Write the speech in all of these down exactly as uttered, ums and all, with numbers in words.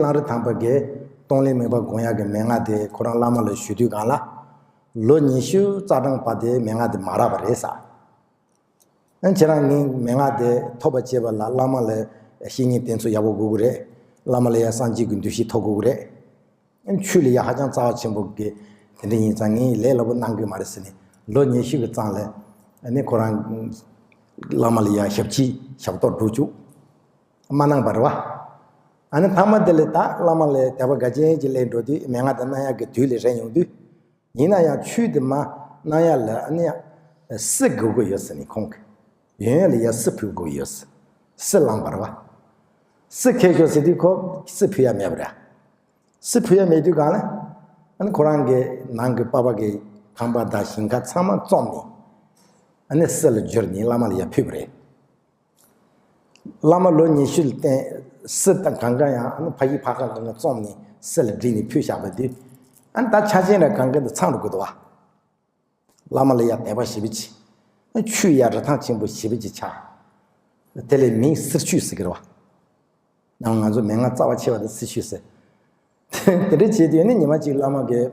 གླང་རི་ཐང་པ་གིས་གཏོང་ལེན་མེད་པ་སྒོམ་ཡག་གི་མན་ངག་དེ་ཁོ་རང་བླ་མ་ལ་ཞུ་དུས་སྒང་ལ། ལོ་ཉི་ཤུ་རྩ་གྲངས་པ་དེ་མན་ངག་དེ་མ་རག་པ་རེད་ཟེར། ཨ་ནི་ཁྱེད་རང་ངའི་མན་ངག་དེ་ཐོབ་པ་བྱེད་པ་ལ་བླ་མ་ལ་བཤེས་གཉེན་བསྟེན་ཚུལ་ཡག་པོ་དགོས་ཀྱི་རེད། བླ་མ་ལ་ཡང་སངས་རྒྱས་ཀྱི་འདུ་ཤེས་ཐོབ་དགོས་ཀྱི་རེད། ཨ་ནི་ཆོས་ལ་ཡང་ཧ་ཅང་རྩ་བ་ཆེན་པོ་གི་དེ་འདྲ་ཡིན་ཙང་ངས་ལས་སླ་པོ་གནང་གི་མ་རེད་ཟེར་ནས། ལོ་ཉི་ཤུ་གི་རྩ་ལ་ཨ་ནི་ཁོ་རང་བླ་མ་ལ་ཡང་ཞབས་ཕྱི་ཞབས་ཏོག་སྒྲུབ་བཅུག་མ་གནང་བ་རེད་བ། ཨ་ནི་མཐའ་མ་དེ་ལ་ད་བླ་མ་ལ་དད་པ་དགའ་ཆེན་གྱི་སླེབས་འགྲོ་དུས་མན་ངག་དེ་གནང་ཡག་གི་དུས་ལ་རན་ཡོང་དུས། ཡིན་ན་ཡང་ཆོས་དེ་མ་གནང་ཡ་ལ་ཨ་ནི་སྲི་དགོས་ཀྱི་ཡོད་ཟེར་ནས་ཁོང་གིས། ཡོན་ཡོན་ལ་ཡ་སྲི་ཕུལ་དགོས་ཀྱི་ཡོད་ཟེར། སྲི་བླངས་པ་རེད་བ། སྲི་ཁེལ་ཤོག་ཟེར་དུས་ཁོ་སྲི་ཕུལ་ཡ་མེད་པ་རེད། སྲི་ཕུལ་ཡ་མེད་དུས་སྒང་ལ་ཨ་ནི་ཁོ་རང་གི་ནང་གི་པ་ཕ་གི་ཁང་པ་དང་ཞིང་ཁ་ཚང་མ་བཙོངས་ནས། ཨ་ནི་སྲི་ལ་བསྒྱུར་ནས་བླ་མ་ལ་ཡ་ཕུལ་བ་རེད། བླ་མ་ལོ་ཉི་ཤུ་ལ་བསྟེན། སྲི་དང་གང་ག་ཡང་ཨ་ནི་ཕ་གི་ཕ་ཁ་གང་ག་བཙོངས་ནས་སྲི་ལ་བསྒྲིལ་ནས་ཕུལ་བཞག་པ་དུས། ཨ་ནི་ད་ཆ་ཆེན་ར་གང་ག་འདི་ཚང་འགྲོ་དགོས་འདུག་བ། བླ་མ་ལ་ཡ་དད་པ་ཞེ་པོ་ཅིག་ཨ་ནི་ཆོས་ཡ་རིན་ཐང་ཆེན་པོ་ཞེ་པོ་ཅིག་ཆགས། དེ་ལས་མིང་སྲིར་ཆོས་ཟེར་གི་རེད་བ། ནང་ང་ཚོ་མན་ངག་རྩ་བ་ཆེ་བ་དེ་སྲིར་ཆོས་ཟེར། དེ་འདྲ་བྱས་དུས་ཨ་ནི་ཉི་མ་གཅིག་བླ་མ་གིས་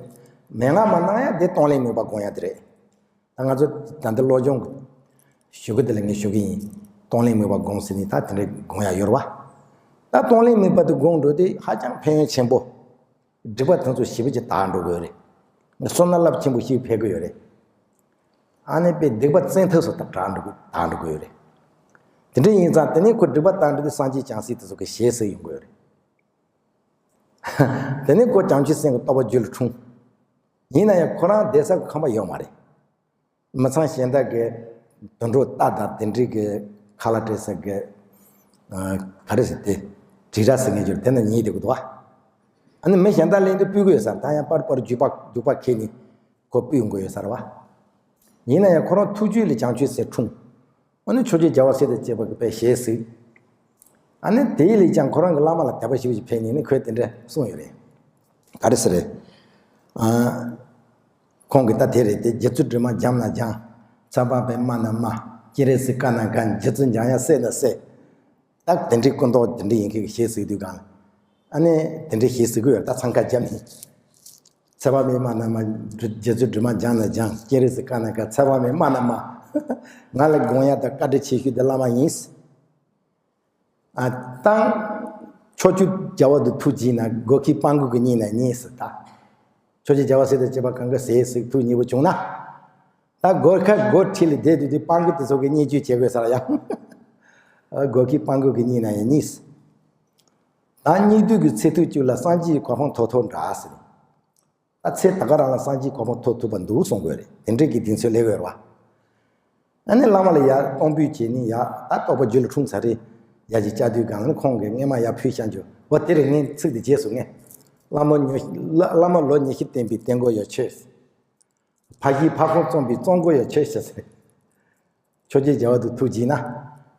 མན་ངག་མ་གནང་ཡ་དེ་གཏོང་ལེན་མེད་པ་སྒོམ་ཡ་དེ་རེད། ད་ང་ཚོ་ད་ལྟ་བློ་སྦྱོང་གི་ཞུ་གི་དེ་ལ་ངས་ཞུ་གི་ཡིན། གཏོང་ལེན་མེད་པ་སྒོམ་ཟེར་ནི་ད་དེ་འདྲ་སྒོམ་ཡ་ཡོད་རེད་བ། ད་གཏོང་ལེན་མེད་པ་དེ་སྒོམ་འགྲོ་དུས་ཧ་ཅང་ཕན་ཡོན་ཆེན་པོ། སྒྲིབ་པ་དེ་ཚོ་ཞེ་པོ་ཅིག་དག་འགྲོ་གི་ཡོད་རེད། བསོད་ནམས་རླབས་ཆེན་པོ་ཞིག་འཕེལ་གི་ཡོད་རེད། ཨ་ནི་དཔེ་སྡིག་པ་བཙན་ཐབས་སུ་དག་འགྲོ་གི་དག་འགྲོ་གི་ཡོད་རེད། དེ་འདྲ་ཡིན་ཙང་དེ་ནས་ཁོ་སྒྲིབ་པ་དག་འགྲོ་དུས་སངས་རྒྱས་བྱང་སེམས་དེ་ཚོ་གི་ཞལ་གཟིགས་ཡོང་གི་ཡོད་རེད། དེ་ནས་ཁོ་བྱང་ཆུབ་སེམས་ཀྱི་རྟོགས་པ་རྒྱུད་ལ་འཁྲུངས། ཡིན་ན་ཡང་ཁོ་རང་བསྡད་ས་གི་ཁང་པ་ཡོད་མ་རེད། མི་ཚང་གཞན་དག་གི་དུད་འགྲོ་རྟ་དང་དེ་འདྲའི་གི་ཁ་ལག་སྤྲད་ས་གི། ཨ། ག་རེ་ཟེར་དེ། དྲིལ་བསྒྲགས་ཟེར་མཁན་ཅིག་དེ་ན་ཉལ་བསྡད་ཀྱི་འདུག་བ། ཨ་ནི་མི་གཞན་དག་ལེན་དུས་སྤུད་ཀྱི་ཡོད་ས་རེད། ད་ཡང་པར་པར་རྒྱུག་པ་རྒྱུག་པ་ཁྱེར་ནས་ཁོ་སྤུད་ཡོང་གི་ཡོད་ས་རེད་བ། ཡིན་ན་ཡང་ཁོ་རང་ཐུགས་རྒྱུད་ལ་བྱང་ཆུབ་སེམས་འཁྲུངས། ཨ་ནི་ཆོས་རྗེ་རྒྱལ་བ་སྲས་དང་བཅས་པ་གི་དཔེ་ཞལ་གཟིགས། ཨ་ནི་དེའི་ལས་ཀྱང་ཁོ་རང་གི་བླ་མ་ལ་དད་པ་ཞེ་པོ་ཅིག་འཕེལ་ནས་ནི་ཁོས་དེ་འདྲ་གསུངས་ཡོད་རེད། ག་རེ་ཟེར་རེད། ཨ། ཁོང་གིས་ད་དེ་རེད་དེ། རྗེ་བཙུན་སྒྲོལ་མ་འཇམ་ན་འཇམ། ཚེ་དཔག་མེད་སྨྲ་ན་སྨྲ། སྤྱན་རས་གཟིགས་དཀའ་ན་དཀའ། རྗེ་བཙུན་འཇམ་དབྱངས་སྲས་ན་སྲས། ད་དེ་འདྲའི་སྐུ་མདོག་དེ་འདྲ་ཡིན་མཁན་གྱི་ཞལ་གཟིགས་དུས་སྒང་ལ། ཨ་ནི་དེ་འདྲའི་ཞལ་གཟིགས་ཀྱི་ཡོད། ད་འཚང་ཁ་བརྒྱབ་ནས། ཚེ་དཔག་མེད་སྨྲ་ན་སྨྲ། རྗེ་བཙུན་སྒྲོལ་མ་འཇམ་ན་འཇམ། སྤྱན་རས་གཟིགས་དཀའ་ན་དཀའ། ཚེ་དཔག་མེད་སྨྲ་ན་སྨྲ། ང་ལ་དགོངས་ཡ་དང་བཀའ་དྲིན་ཆེ་ཤོས་དེ་བླ་མ་ཡིན། ཨ། དང་། ཕྱོགས་བཅུའི་རྒྱལ་བ་དང་ཐུགས་བྱིན་ན། སྒོ་ཁའི་སྤང་སྒོ་གི་གཉེན་ན་ཉལ་ཟེར་ད། ཆོས་རྗེ་རྒྱལ་བ་སྲས་དང་བཅས་པ་གང་ག་ཟས་ཟིག་ཐུགས་མཉེས་པོ་བྱུང་ན། ད་སྒོ་ཁ་སྒོ་ཁྲིད་ལ་བསྡད་དུས་དུས་སྤང་སྒོ་དེ་ཚོ་གི་བརྙས་བཅོས་བྱེད་དགོས་ས་རེད་ཡ། སྒོ་ཁའི་སྤང་སྒོ་གི་གཉེན་ན་ཡང་ཉལ་ཟེར། ད་སྙིགས་དུས་ཀྱི་ཚེ་ཐུང་གཅིག་ལ། སངས་རྒྱས་ཀྱི་གོ་འཕང་ཐོབ་ཐོབ་འདྲ་ཟེར། ད་ཚེ་ད་ག་རང་ལ་སངས་རྒྱས་གོ་འཕང་ཐོབ་ཐུབ་པ་འདུག་གསུང་དགོས་རེད། དེ་འདྲའི་གི་གདེང་ཚོད་སླེབས་ཡོད་རེད་བ། ཨ་ནི་བླ་མ་ལ་ཡར་གཏོང་ཕོད་བྱས་ནས་ཡར་ད་རྟོགས་པ་རྒྱུད་ལ་འཁྲུངས་ཚར་རེད། ཡར་ཅིག་བཅར་དུས་སྒང་ལ་ཁོང་གིས་སྔས་མ་ཡར་ཕུལ་བཞག་རྒྱུ་འོ་དེ་རེད། ངས་ཚིག་དེ་རྗེས་སུ་ངས། བླ་མ་ཉོ། བླ་མ་ལོ་ཉི་ཤུ་བསྟེན་པའི་བསྟེན་སྒོ་ཡོད་ཁྱོད། ཕ་གིའི་ཕ་ཁོང་བཙོངས་པའི་བཙོང་སྒོ་ཡོད་ཁྱོད་ཟེར། ཆོས་རྗེ་རྒྱལ་བ་དང་ཐུགས་བྱིན་ན།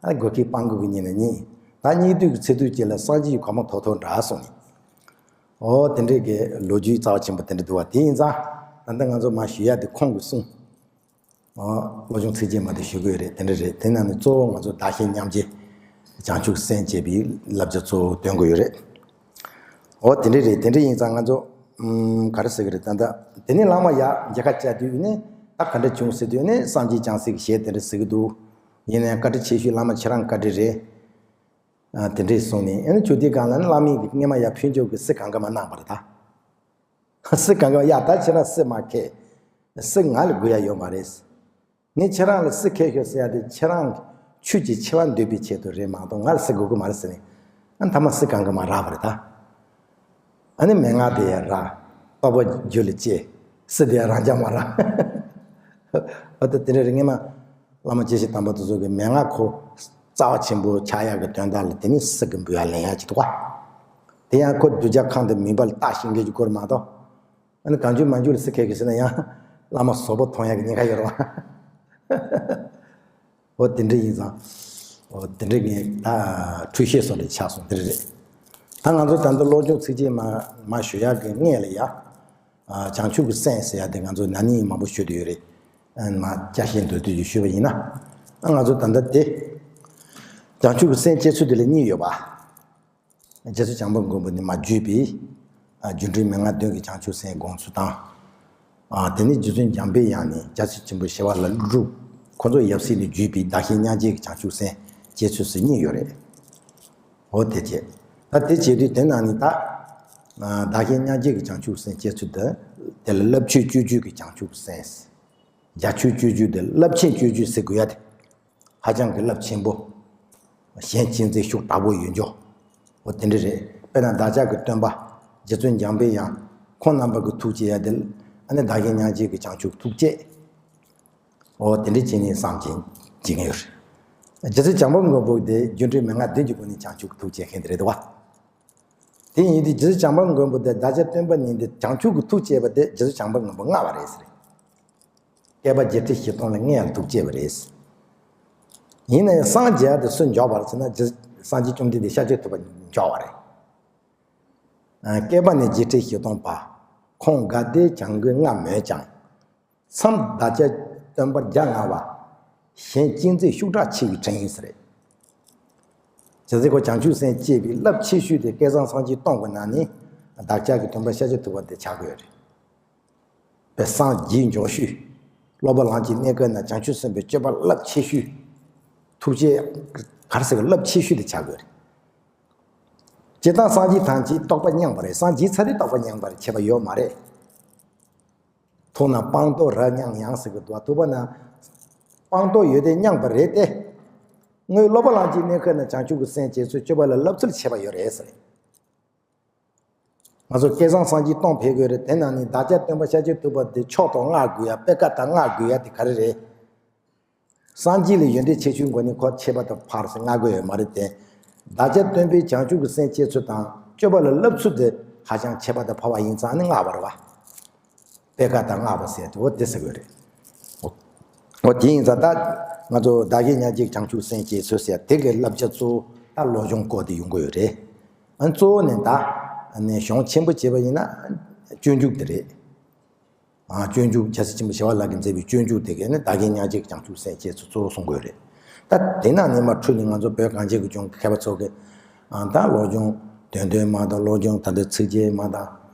ཨ། སྒོ་ཁའི་སྤང་སྒོ་གི་གཉེན་ན་ཉལ། ད་སྙིགས་དུས་ཀྱི་ཚེ་ཐུང་གཅིག་ལ། སངས་རྒྱས་ཀྱི་གོ་འཕང་ཐོབ་ཐོབ་འདྲ་གསུངས་ནས། འོ་དེ་འདྲའི་གི་ལོ་རྒྱུས་རྩ་བ་ཆེན་པོ་དེ་འདྲ་འདུག་བ། དེ་ཡིན་ཙང་ད་ལྟ་ང་ཚོ་མར་ཞུ་ཡ་དེ་ཁོང་གི་གསུང་། འོ། སློབ་སྦྱོང་ཚིགས་བཅད་མ་དེ་ཞུ་གི་ཡོད་རེད། དེ་འདྲ་རེད། དེ་ནང་ནས་གཙོ་བོ་ང་ཚོ་བདག་གཞན་མཉམ་བརྗེ། བྱང་ཆུབ་སེམས་བསྐྱེད་པའི་བསླབ་བྱ་གཙོ་བོ་སྟོན་གི་ཡོད་རེད། འོ་དེ་འདྲ་རེད། དེ་འདྲ་ཡིན་ཙང་ང་ཚོ། ཨུམ། ག་རེ་ཟེར་གི་རེད། ད་ལྟ་དེ་ནས་བླ་མ་ཡར་མཇལ་ཁ་བཅར་དུས་ནི་ད་ག་འདྲ་བྱུང་ཟེར་དུས་ནི་སངས་རྒྱས་བྱང་སེམས་ཀྱི་ཞལ་དེ་འདྲ་གཟིགས་ཀྱི་འདུག་ཡིན་ན་ཡང་བཀའ་དྲིན་ཆེ་ཤོས་བླ་མ་ཁྱེད་རང་བཀའ་དྲིན་རེད། ཨ། དེ་འདྲས་གསུངས་ནས། ཨ་ནི་ཆུ་དེ་སྒང་ལ་ནི་བླ་མས་ཀྱི་སྔས་མ་ཡར་ཕུལ་འཇོག་གི་སྲི་གང་ག་མ་གནང་བ་རེད་ད། སྲི་གང་ག་མ། ཡ། ད་ཁྱེད་རང་སྲི་མ་ཁེལ། སྲི་ང་ལ་དགོས་ཡ་ཡོད་མ་རེད། ངས་ཁྱེད་རང་ལ་སྲི་ཁེལ་ཤོག་ཟེར་ཡ་དེ་ཁྱེད་རང་ཆོས་ཀྱི་ཆེ་བ་འདོད་པའི་ཆེད་དུ་རེད་མ་གཏོགས་ང་ལ་སྲི་དགོས་ཀྱི་མ་རེད་ཟེར་ནས། ཨ་ནི་མཐའ་མ་སྲི་གང་ག་མ་རག་པ་རེད་ད། ཨ་ནི་མན་ངག་དེ་ཡང་རག་རྟོགས་པ་རྒྱུད་ལ་སྐྱེས། སྲི་དེ་ཡང་རང་འཇགས་མ་རག་འོ་ད་དེ་འདྲ་རེད། སྔས་མ་བླ་མ་སྐྱེས་ཆེན་དམ་པ་དེ་ཚོ་གི་མན་ངག་ཁོ་རྩ་བ་ཆེན་པོ་ཆགས་ཡག་གི་དོན་དག་ལ་དེ་ནི་སྲི་གི་འབུལ་ཡ་ལེན་ཡ་ཅིག་འདུག་ག་དེ་ཡང་ཁོ་གདུལ་བྱ་ཁམས་དང་མུན་པ་ལ་བརྟག་ཞིབ་འགལ་གྱི་སྐོར་མ་གཏོགས། ཨ་ནི་གང་བྱུང་མང་བྱུང་ལ་སྲི་ཁེལ་གི་ཟེར་ན་ཡང་བླ་མ་ཟོག་པོ་མཐོང་ཡག་གི་ཉེན་ཁ་ཡོད་རེད་བ། འོ་དེ་འདྲ་ཡིན་ཙང་། འོ་དེ་འདྲ་ངས་ད་འཁྲུལ་བཤད་བཟོ་འདྲ་ཆགས་སོང་། དེ་འདྲ་རེད། ད་ང་ཚོ་ད་ལྟ་བློ་སྦྱོང་ཚིགས་བཅད་མ་མ་ཞུ་ཡག་གི་སྔས་ལ་ཡ། ཨ། བྱང་ཆུབ་ཀྱི་སེམས་ཟེར་ཡ་དེ་ང་ཚོ་ན་ནིང་མང་པོ་ཞུས་བསྡད་ཡོད་རེད། ཨ། མ་བསྐྱར་བཤད་མདོར་བསྡུས་ཀྱིས་ཞུས་པ་ཡིན་ན། ཨ། ང་ཚོ་ད་ལྟ་དེ་བྱང་ཆུབ་ཀྱི་སེམས་སྐྱེ་ཚུལ་དེ་ལ་གཉིས་ཡོད་པ། རྗེ་བཙུན་བྱམས་པ་མགོན་པོ་ནས་མར་བརྒྱུད་པའི་ཨ་སྒྱུ་འཕྲུལ་མན་ངག་བདུན་གྱི་བྱང་ཆུབ་སེམས་དགོངས་ཚུལ་དང་། ཨ་དེ་ནས་རྗེ་བཙུན་འཇམ་པའི་དབྱངས་ནས་རྒྱལ་སྲས་ཆེན་པོ་ཞི་བ་ལྷ་དྲུག་ཁོ་ཚོ་ཡབ་སྲས་ནས་བརྒྱུད་པའི་བདག་གཞན་མྱང་བརྒྱད་ཀྱི་བྱང་ཆུབ་སེམས་སྐྱེ་ཚུལ་ཟེར་གཉིས་ཡོད་རེད། འོ་དེ་བྱས། ད་དེ་བྱེད་དུས་དེ་ནང་ནས་ད་ཨ་བདག་གཞན་མྱང་བརྒྱད་ཀྱི་བྱང་ཆུབ་སེམས་སྐྱེ་ཚུལ་དེ་དེ་ལ་རླབས་ཆེན་སྤྱོད་བརྒྱུད་ཀྱི་བྱང་ཆུབ་སེམས། རྒྱ་ཆེའི་སྤྱོད་བརྒྱུད་དེ་རླབས་ཆེན་སྤྱོད་བརྒྱུད་ཟེར་དགོས་ཡ་དེ། ཧ་ཅང་གི་རླབས་ཆེན་པོ། གཞན་གཅེས་འཛིན་ཤུགས་དྲག་པོ་ཡོད་འཇོག་འོ་དེ་འདྲ་རེད། དཔེར་ན་བདག་ཅག་གི་སྟོན་པ། རྗེ་བཙུན་འཇམ་པའི་དབྱངས། ཁོང་རྣམ་པ་གི་ཐུགས་བསྐྱེད་ཡ་དེ། ཨ་ནི་བདག་གཞན་མྱང་བརྒྱད་ཀྱི་བྱང་ཆུབ་ཐུགས་བསྐྱེད། འོ་དེ་འདྲ་བྱས་ནས་བསམ་གྱིན་བྱེད་མཁན་ཡོད་རེད། རྗེ་བཙུན་བྱམས་པ་མགོན་པོ་དེ་སྒྱུ་འཕྲུལ་མན་ངག་བདུན་གྱི་སྒོ་ནས་བྱང་ཆུབ་ཀྱི་ཐུགས་བསྐྱེད་མཁན་དེ་རེད་དོ། དེ་ཡིན་དུས་རྗེ་བཙུན་བྱམས་པ་མགོན་པོ་དེ་བདག་ཅག་སྟོན་པ་ཉིད་དེ་བྱང་ཆུབ་ཀྱི་ཐུགས་བསྐྱེད་པ་དེ་རྗེ་བཙུན་བྱམས་པ་མགོན་པོ་མངའ་བ་རེད་ཟེར། བསྐལ་པ་བརྒྱད་ཁྲི་བཞི་སྟོང་ལ་མངའ་བའི་ཐུགས་བསྐྱེད་པ་རེད། ཡིན་ན་ཡང་སངས་རྒྱས་དེ་སུ་མགྱོགས་པ་རེད་ཟེར་ན་རྗེ་སངས་རྒྱས་བཅོམ་ལྡན་འདས་ཤཱཀྱ་ཐུབ་པ་མགྱོགས་པ་རེད། ཨ་བསྐལ་པ་ནི་བརྒྱད་ཁྲི་བཞི་སྟོང་པ། ཁོང་དགའ་བདེ་བྱམས་མགོན་མངའ་མོད་ཀྱང་། མཚམས་བདག་ཅག་སྟོན་པ་རྒྱ་མངའ་བ། གཞན་གཅེས་འཛིན་ཤུགས་དྲག་ཆེ་བའི་དྲིན་ཡིན་ཟེར། བྱས་ཙང་ཁོ་བྱང་ཆུབ་སེམས་བསྐྱེད་པའི་རླབས་ཆེ་ཤོས་དེ་བསྐལ་བཟང་སངས་རྒྱས་སྟོང་གི་ནང་ནས་བདག་ཅག་གི་སྟོན་པ་ཤཱཀྱ་ཐུབ་པ་དེ་ཆགས་ཀྱི་ཡོད་རེད། པའི་སངས་རྒྱས་མགྱོགས་ཤོས། སློབ་པ་ལམ་གྱི་གནས་སྐབས་ན་བྱང་ཆུབ་སེམས་དཔའི་སྤྱོད་པ་རླབས་ཆེ་ཤོས། ཐུགས་རྗེ་ག་རེ་ཟེར་གི་རླབས་ཆེ་ཤོས་དེ་ཆགས་ཀྱི་ཡོད་རེད། སྤྱིར་བཏང་སངས་རྒྱས་ཐམས་ཅད་རྟོགས་པ་མཉམ་པ་རེད། སངས་རྒྱས་ཚར་དུས་རྟོགས་པ་མཉམ་པ་རེད། ཁྱད་པར་ཡོད་མ་རེད། ཐུགས་ན་སྤངས་རྟོགས་རབ་མཉམ་ཡང་ཟེར་གི་འདུག་ཐུགས་པ་ན་སྤངས་རྟོགས་ཡོད་དེ་མཉམ་པ་རེད་དེ། དངོས་སློབ་པ་ལམ་གྱི་གནས་སྐབས་ན་བྱང་ཆུབ་ཀྱི་སེམས་བསྐྱེད་ཚུལ་སྤྱོད་པ་ལ་བསླབ་ཚུལ་ཁྱད་པར་ཡོད་རེད་ཟེར། ང་ཚོ་བསྐལ་བཟང་སངས་རྒྱས་སྟོང་ཕེབས་དགོས་རེད། དེ་ནང་ནས་བདག་ཅག་སྟོན་པ་ཤཱཀྱ་ཐུབ་པ་དེ་མཆོག་ཏུ་བསྔགས་དགོས་ཡ། པེ་ཀ་ཏ་བསྔགས་དགོས་ཡ་དེ་ག་རེ་རེད། སངས་རྒྱས་ལ་ཡོན་ཏན་ཆེ་ཆུང་སྒོ་ནས་ཁོ་ཆད་པ་དང་ཕར་ཟེར་བསྔགས་དགོས་ཡོད་མ་རེད་དེ། བདག་ཅག་སྟོན་པའི་བྱང་ཆུབ་ཀྱི་སེམས་བསྐྱེད་ཚུལ་དང་སྤྱོད་པ་ལ་བསླབ་ཚུལ་དེ་ཧ་ཅང་ཆད་པ་དང་ཕར་བ་ཡིན་ཙང་ནི་བསྔགས་པ་རེད་བ། པེ་ཀ་ཏ་བསྔགས་པ་ཟེར་དེ་འོ་དེ་ཟེར་དགོས་རེད། འོ་དེ་ཡིན་ཙང་ད་ང་ཚོ་བདག་གཞན་མྱང་བརྒྱད་བྱང་ཆུབ་སེམས་བསྐྱེད་ཚུལ་ཟེར་དེ་གི་བསླབ་བྱ་གཙོ་བོ་ད་བློ་སྦྱོང་སྐོར་དེ་ཡོང་གི་ཡོད་རེད། ཨ་གཙོ་བོ་ནི་ད་ནི་གཞུང་ཆེན་པོ་བྱས་པ་ཡིན་ན་སྤྱོད་འཇུག་དེ་རེད། ཨ་སྤྱོད་འཇུག་རྒྱལ་སྲས་ཆེན་པོ་ཞི་བ་ལྷ་གིས་མཛད་པའི་སྤྱོད་འཇུག་དེ་གས་ནི་བདག་གཞན་མྱང་བརྒྱད་ཀྱི་བྱང་ཆུབ་སེམས་བསྐྱེད་ཚུལ་གཙོ་བོ་གསུང་གི་ཡོད་རེད། ད་དེ་ནང་ནས་མར་འཕྲོས་ནས་ང་ཚོ་བོད་གངས་ཅན་གྱི་ལྗོངས་ཀྱི་མཁས་པ་ཚོ་གིས་ཨ་ད་བློ་སྦྱོང་དོན་སྟོན་མ་དང་བློ་སྦྱོང་ད་ལྟ་ཚིགས་བཅད་མ་དང་།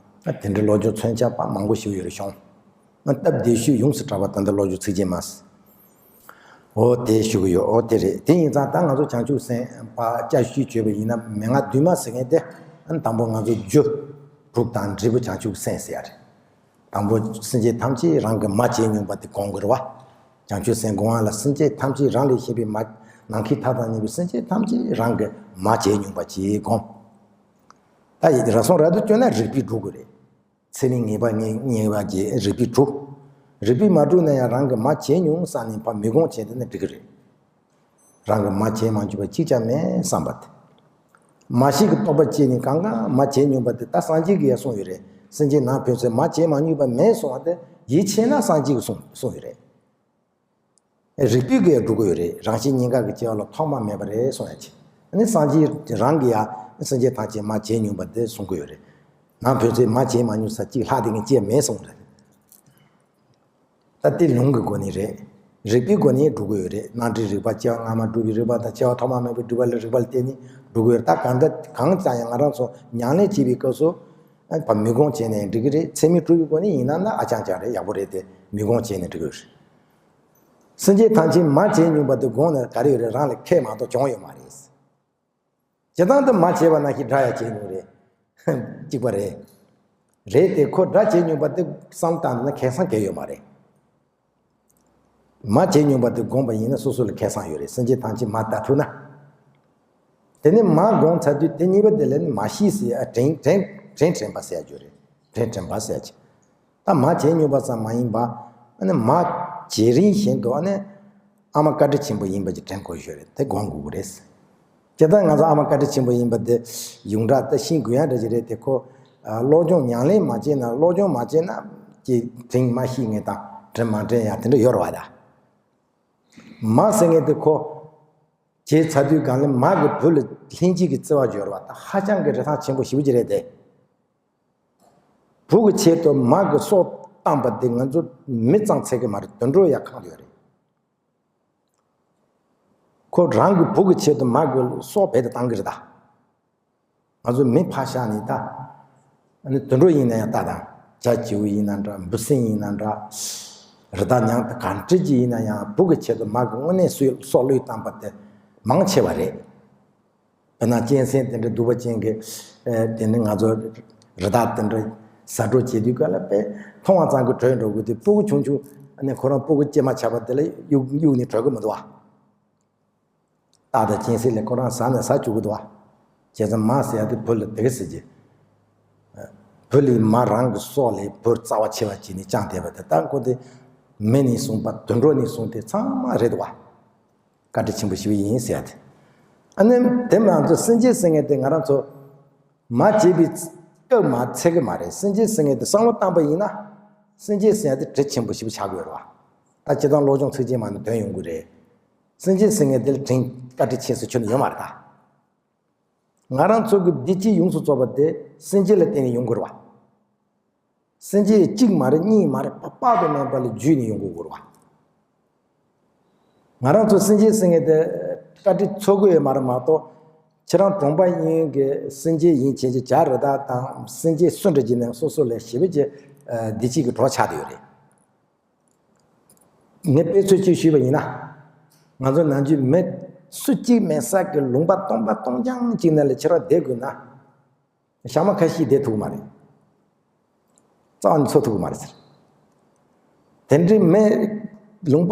ཨ་དེ་འདྲའི་བློ་སྦྱོང་མཚོན་ཆ་པ་མང་པོ་ཞིག་ཡོད་རེད་བྱུང་། ཨ་སྟབས་བདེ་ཤོས་ཡོངས་སུ་གྲགས་པ་ད་ལྟ་བློ་སྦྱོང་ཚིགས་བཅད་མ། འོ་དེ་ཞུ་གི་ཡོད། འོ་དེ་རེད། དེ་ཡིན་ཙང་ད་ང་ཚོ་བྱང་ཆུབ་སེམས་དཔའ་བསྐྱར་ཞུས་བརྗོད་པ་ཡིན་ན་མན་ངག་བདུན་མ་ཟེར་མཁན་དེ་ཨ་དང་པོ་ང་ཚོ་རྒྱུ། དྲུག་དང་འབྲས་བུ་བྱང་ཆུབ་སེམས་ཟེར་ཡ་རེད། དང་པོ་སེམས་ཅན་ཐམས་ཅད་རང་གི་མ་བྱས་མྱོང་བ་དེ་སྒོམ་དགོས་རེད་བ། བྱང་ཆུབ་སེམས་སྒོམ་པ་ལ་སེམས་ཅན་ཐམས་ཅད་རང་ལས་གཞན་པའི་མ། ནམ་མཁའི་མཐའ་དང་མཉམ་པའི་སེམས་ཅན་ཐམས་ཅད་རང་གི་མ་བྱས་མྱོང་བ་ཅིག་སྒོམ། ད་ཡིན་ར་སོང་ར་དུ་བསྐྱོན་ན་རིགས་པས་སྒྲུབ་དགོས་རེད། ཚད་མའི་ངེས་པ་ངེས་ངེས་པ་གྱིས་རིགས་པས་གྲུབ། རིགས་པས་མ་གྲུབ་ན་ཡང་རང་གི་མ་བྱས་མྱོང་བསམ་ནས་ཕར་མི་སྒོམ་བྱས་དེ་ནི་འགྲིག་གི་རེད། རང་གི་མ་བྱས་མ་མྱོང་བ་གཅིག་ཀྱང་མེད་བསམ་པ་དེ། མ་ཤེས་ཀྱི་རྟོག་པ་སྐྱེས་ནས་གང་ག་མ་བྱས་མྱོང་བ་དེ་ད་སངས་རྒྱས་ཀྱིས་ཡང་གསུངས་ཡོད་རེད། སེམས་ཅན་ནང་ཕན་ཚུན་མ་བྱས་མ་མྱོང་བ་མེད་གསུངས་པ་དེ་ཡིད་ཆེས་ན་སངས་རྒྱས་ཀྱིས་གསུངས་གསུངས་ཡོད་རེད། རིགས་པས་ཀྱིས་ཡང་སྒྲུབ་ཀྱི་ཡོད་རེད། རང་བཞིན་གཉིས་ཀ་གི་སྐྱེ་བ་ལ་ཐོག་མ་མེད་པ་རེད་གསུངས་ཡ་ཆེ། ཨ་ནི་སངས་རྒྱས་རང་གིས་ཡང་སེམས་ཅན་ཐམས་ཅད་མ་བྱས་མྱོང་བ་དེ་གསུང་གི་ཡོད་རེད། ནང་ཕན་ཚུན་མ་བྱས་མ་མྱོང་ས་གཅིག་ལྷག་དེ་ངས་ཅི་ཡང་མེད་གསུངས་རེད། ད་དེ་ལུང་གི་སྒོ་ནས་རེད། རིགས་པའི་སྒོ་ནས་སྒྲུབ་ཀྱི་ཡོད་རེད། རྣམ་འགྲེལ་རིགས་པ་སྐྱེ་བ་སྔ་མ་སྒྲུབ་པའི་རིགས་པ་དང་སྐྱེ་བ་ཐོག་མ་མེད་པའི་སྒྲུབ་པ་ལ་རིགས་པ་ལ་བརྟེན་ནས་སྒྲུབ་ཀྱི་ཡོད་རེད། ད་གང་ལྟར་གང་ཙམ་ཡང་ང་རང་ཚོ་ཉམས་ལེན་བྱེད་པའི་སྐབས་སུ་ཨ་ཕར་མི་སྒོམ་བྱས་ནས་འགྲིག་གི་རེད། ཚད་མས་གྲུབ་པའི་སྒོ་ནས་ཡིན་ན་ན་ཨ་ཅང་ཅང་རེད། ཡག་པོ་རེད་དེ་མི་སྒོམ་བྱས་ནས་འགྲིག་གི་ཡོད་རེད། སེམས་ཅན་ཐམས་ཅད་མ་བྱས་མྱོང་བ་དེ་སྒོམ་ན་ག་རེ་ཡོད་རེད། རང་ལ་ཁེ་མ་གཏོགས་གྱོང་ཡོད་མ་རེད། སྤྱིར་བཏང་དུ་མ་བྱས་པ་ནང་བཞིན་དགྲ་ཡང་བྱས་མྱོང་རེད། གཅིག་པ་རེད། རེད་དེ་ཁོ་དགྲ་བྱས་མྱོང་བ་དེ་བསམ་བཏང་ན་ཁེ་བཟང་གང་ཡང་ཡོད་མ་རེད། མ་བྱས་མྱོང་བ་དེ་སྒོམ་པ་ཡིན་ན་སོ་སོ་ལ་ཁེ་བཟང་ཡོད་རེད། སེམས་ཅན་ཐམས་ཅད་མ་ལྟ་ཐུབ་ན། དེ་ནས་མ་སྒོམ་ཚར་དུས་དེ་གཉིས་པ་དེ་ལ་ནི་མ་ཤེས་ཟེར་ཡ་དྲན་དྲན་དྲན་དྲན་པ་ཟེར་ཡ་ཡོད་རེད། དྲན་དྲན་པ་ཟེར་ཡ་ཅིག་ད་མ་བྱས་མྱོང་བ་ཙམ་མ་ཡིན་པ། ཨ་ནི་མ་བྱས་རིང་བཞིན་དུ་ཨ་ནི་ཨ་མ་བཀའ་དྲིན་ཆེན་པོ་ཡིན་པ་ཅིག་དྲན་དགོས་ཡོད་རེད། དེ་སྒོམ་དགོས་ཀྱི་རེད། སྤྱིར་བཏང་ང་ཚོ་ཨ་མ་བཀའ་དྲིན་ཆེན་པོ་ཡིན་པ་དེ་ཡོངས་གྲགས་ད་ཤེས་དགོས་ཡ་འདྲ་ཅིག་རེད་དེ། ཁོ་ཨ་བློ་སྦྱོང་ཉམས་ལེན་མ་བྱས་ན། བློ་སྦྱོང་མ་བྱས་ན་ཀྱི་དྲིན་མ་ཤེས་ངེས་དང་དྲིན་མ་དྲན་ཡ་དེ་འདྲ་ཡོད་རེད་བ་ད། མ་ཟེར་མཁན་དེ་ཁོ་བྱས་ཚར་དུས་སྒང་ལ་མ་གི་བུ་ལ་ལྷན་སྐྱེས་ཀྱི་བརྩེ་བ་སྦྱོར་བ་ད་ཧ་ཅང་གི་རིན་ཐང་ཆེན་པོ་ཞེ་པོ་ཅིག་རེད་དེ། བུ་གི་ཆེད་དུ་མ་གི་སྲོག་བཏང་པ་དེ་ང་ཚོ་མི་ཙམ་ཚད་ཀྱི་མ་རེད། དུད་འགྲོ་ཡང་གང་དུ་ཡོད་རེད། ཁོ་རང་གི་བུ་གི་ཆེད་དུ་མ་གི་སྲོག་རྦད་དེ་བཏང་གི་རེད་ད། ང་ཚོ་མི་ཕར་བཞག་ནས་ད། ཨ་ནི་དུད་འགྲོ་ཡིན་ན་ཡང་ལྟ་དང་། བྱ་བྱིའུ་ཡིན་ན་འདྲ། འབུ་སྲིན་ཡིན་ན་འདྲ། རི་དྭགས་ཉག་ག་འདྲ་ཅིག་ཡིན་ན་ཡང་བུ་གི་ཆེད་དུ་མ་གི་དངོས་གནས་སུས་སྲོག་བློས་བཏང་པ་དེ་མང་ཆེ་བ་རེད། དཔེར་ན་གཅན་གཟན་དེ་འདྲ་གདུག་པ་ཅན་གྱི། ཨེ། དེ་ནི་ང་ཚོ་རི་དྭགས་དེ་འདྲ་ཟ་འཕྲོག་བྱེད་དུས་སྐབས་ལ་དཔེ་མཐོང་བ་ཙམ་གྱིས་བྲོས་འགྲོ་དགོས་དུས། སྤུ་གུ་ཆུང་ཆུང་ཨ་ནི་ཁོ་རང་སྤུ་གུ་སྐྱེས་མ་ཆགས་པ་དེ་ལ་གཡུག་གཡུག་ནས་བྲོས་གི་མི་འདུག་བ། སྟག་དང་གཅན་གཟན་ལས་ཁོ་རང་ཟ་ནས་ཟ་བཅུག་གི་འདུག་བ། བྱས་ཙང་མ་ཟེར་ཡ་དེ་བུ་ལ་དེ་ག་ཟེར་གྱི། བུ་ལས་མ་རང་གི་སྲོག་ལས་བུ་རྩ་བ་ཆེ་བ་བྱས་ནས་བཅངས་བསྡད་པ་དེ། ད་ཁོ་དེ་མི་ནས་བཟུང་བ་དུད་འགྲོ་ནས་བཟུང་སྟེ་ཚང་མ་རེད་འདུག་བ། བཀའ་དྲིན་ཆེན་པོ་ཞིག་ཡིན་ཟེར་ཡ་དེ། ཨ་ནི་དེ་མ་ཚད་སེམས་ཅན་ཟེར་མཁན་དེ་ང་རང་ཚོ་མ་བྱས་པའི་སྐབས་མ་ཚད་གི་མ་རེད། སེམས་ཅན་ཟེར་མཁན་དེ་བསམ་བློ་བཏང་པ་ཡིན་ན། སེམས་ཅན་ཟེར་ཡ་དེ་དྲིན་ཆེན་པོ་ཞིག་ཆགས་དགོས་རེད་བ། ད་སྤྱིར་བཏང་སློབ་སྦྱོང་ཚིག་གཅིག་མ་ནི་དོན་ཡོང་གི་རེད། སེམས་ཅན་ཟེར་མཁན་དེ་ལ་དྲིན་བཀའ་དྲིན་ཆེ་ཟེར་ཁྱོན་ནས་ཡོད་མ་རེད་ད། ང་རང་ཚོ་གི་བདེ་སྐྱིད་ཡོངས་སུ་རྫོགས་པ་དེ་སེམས་ཅན་ལ་བརྟེན་ནས་ཡོང་དགོས་རེད་བ། སེམས་ཅན་གཅིག་མ་རེད། གཉིས་མ་རེད། དཔག་ཏུ་མེད་པ་ལ་བརྒྱུད་ནས་ཡོང་དགོས་རེད་བ། ང་རང་ཚོ་སེམས་ཅན་ཟེར་མཁན་དེ་བཀའ་དྲིན་ཚོར་གི་ཡོད་མ་རེད་མ་གཏོགས། ཁྱེད་རང་གྲོང་པ་གཡུས་གཡོན་གྱི་སེམས་ཅན་ཡིན་ཕྱིན་ཆད། བྱ་རི་དྭགས་དང་སེམས་ཅན་སུ་འདྲ་ཅིག་ནས་སོ་སོ་ལ་ཞེ་པོ་ཅིག་བདེ་སྐྱིད་ཀྱི་གྲོགས་ཆགས་བསྡད་ཡོད་རེད། ངས་དཔེ་མཚོན་གཅིག་ཞུས་པ་ཡིན་ན། ང་ཚོ་ནམ་རྒྱུན་མི་སུ་གཅིག་མེད་ས་གི་ལུང་པ་སྟོང་པ་སྟོང་རྐྱང་གཅིག་ནང་ལ་ཁྱེད་རང་བསྡད་དགོས་ན། ཞག་མ་ཁ་ཤས་བསྡད་ཐུབ་ཀྱི་མ་རེད། རྩ་བ་ནས་འཚོ་ཐུབ་ཀྱི་མ་རེད་ཟེར། དེ་འདྲའི་མི་ལུང་པ་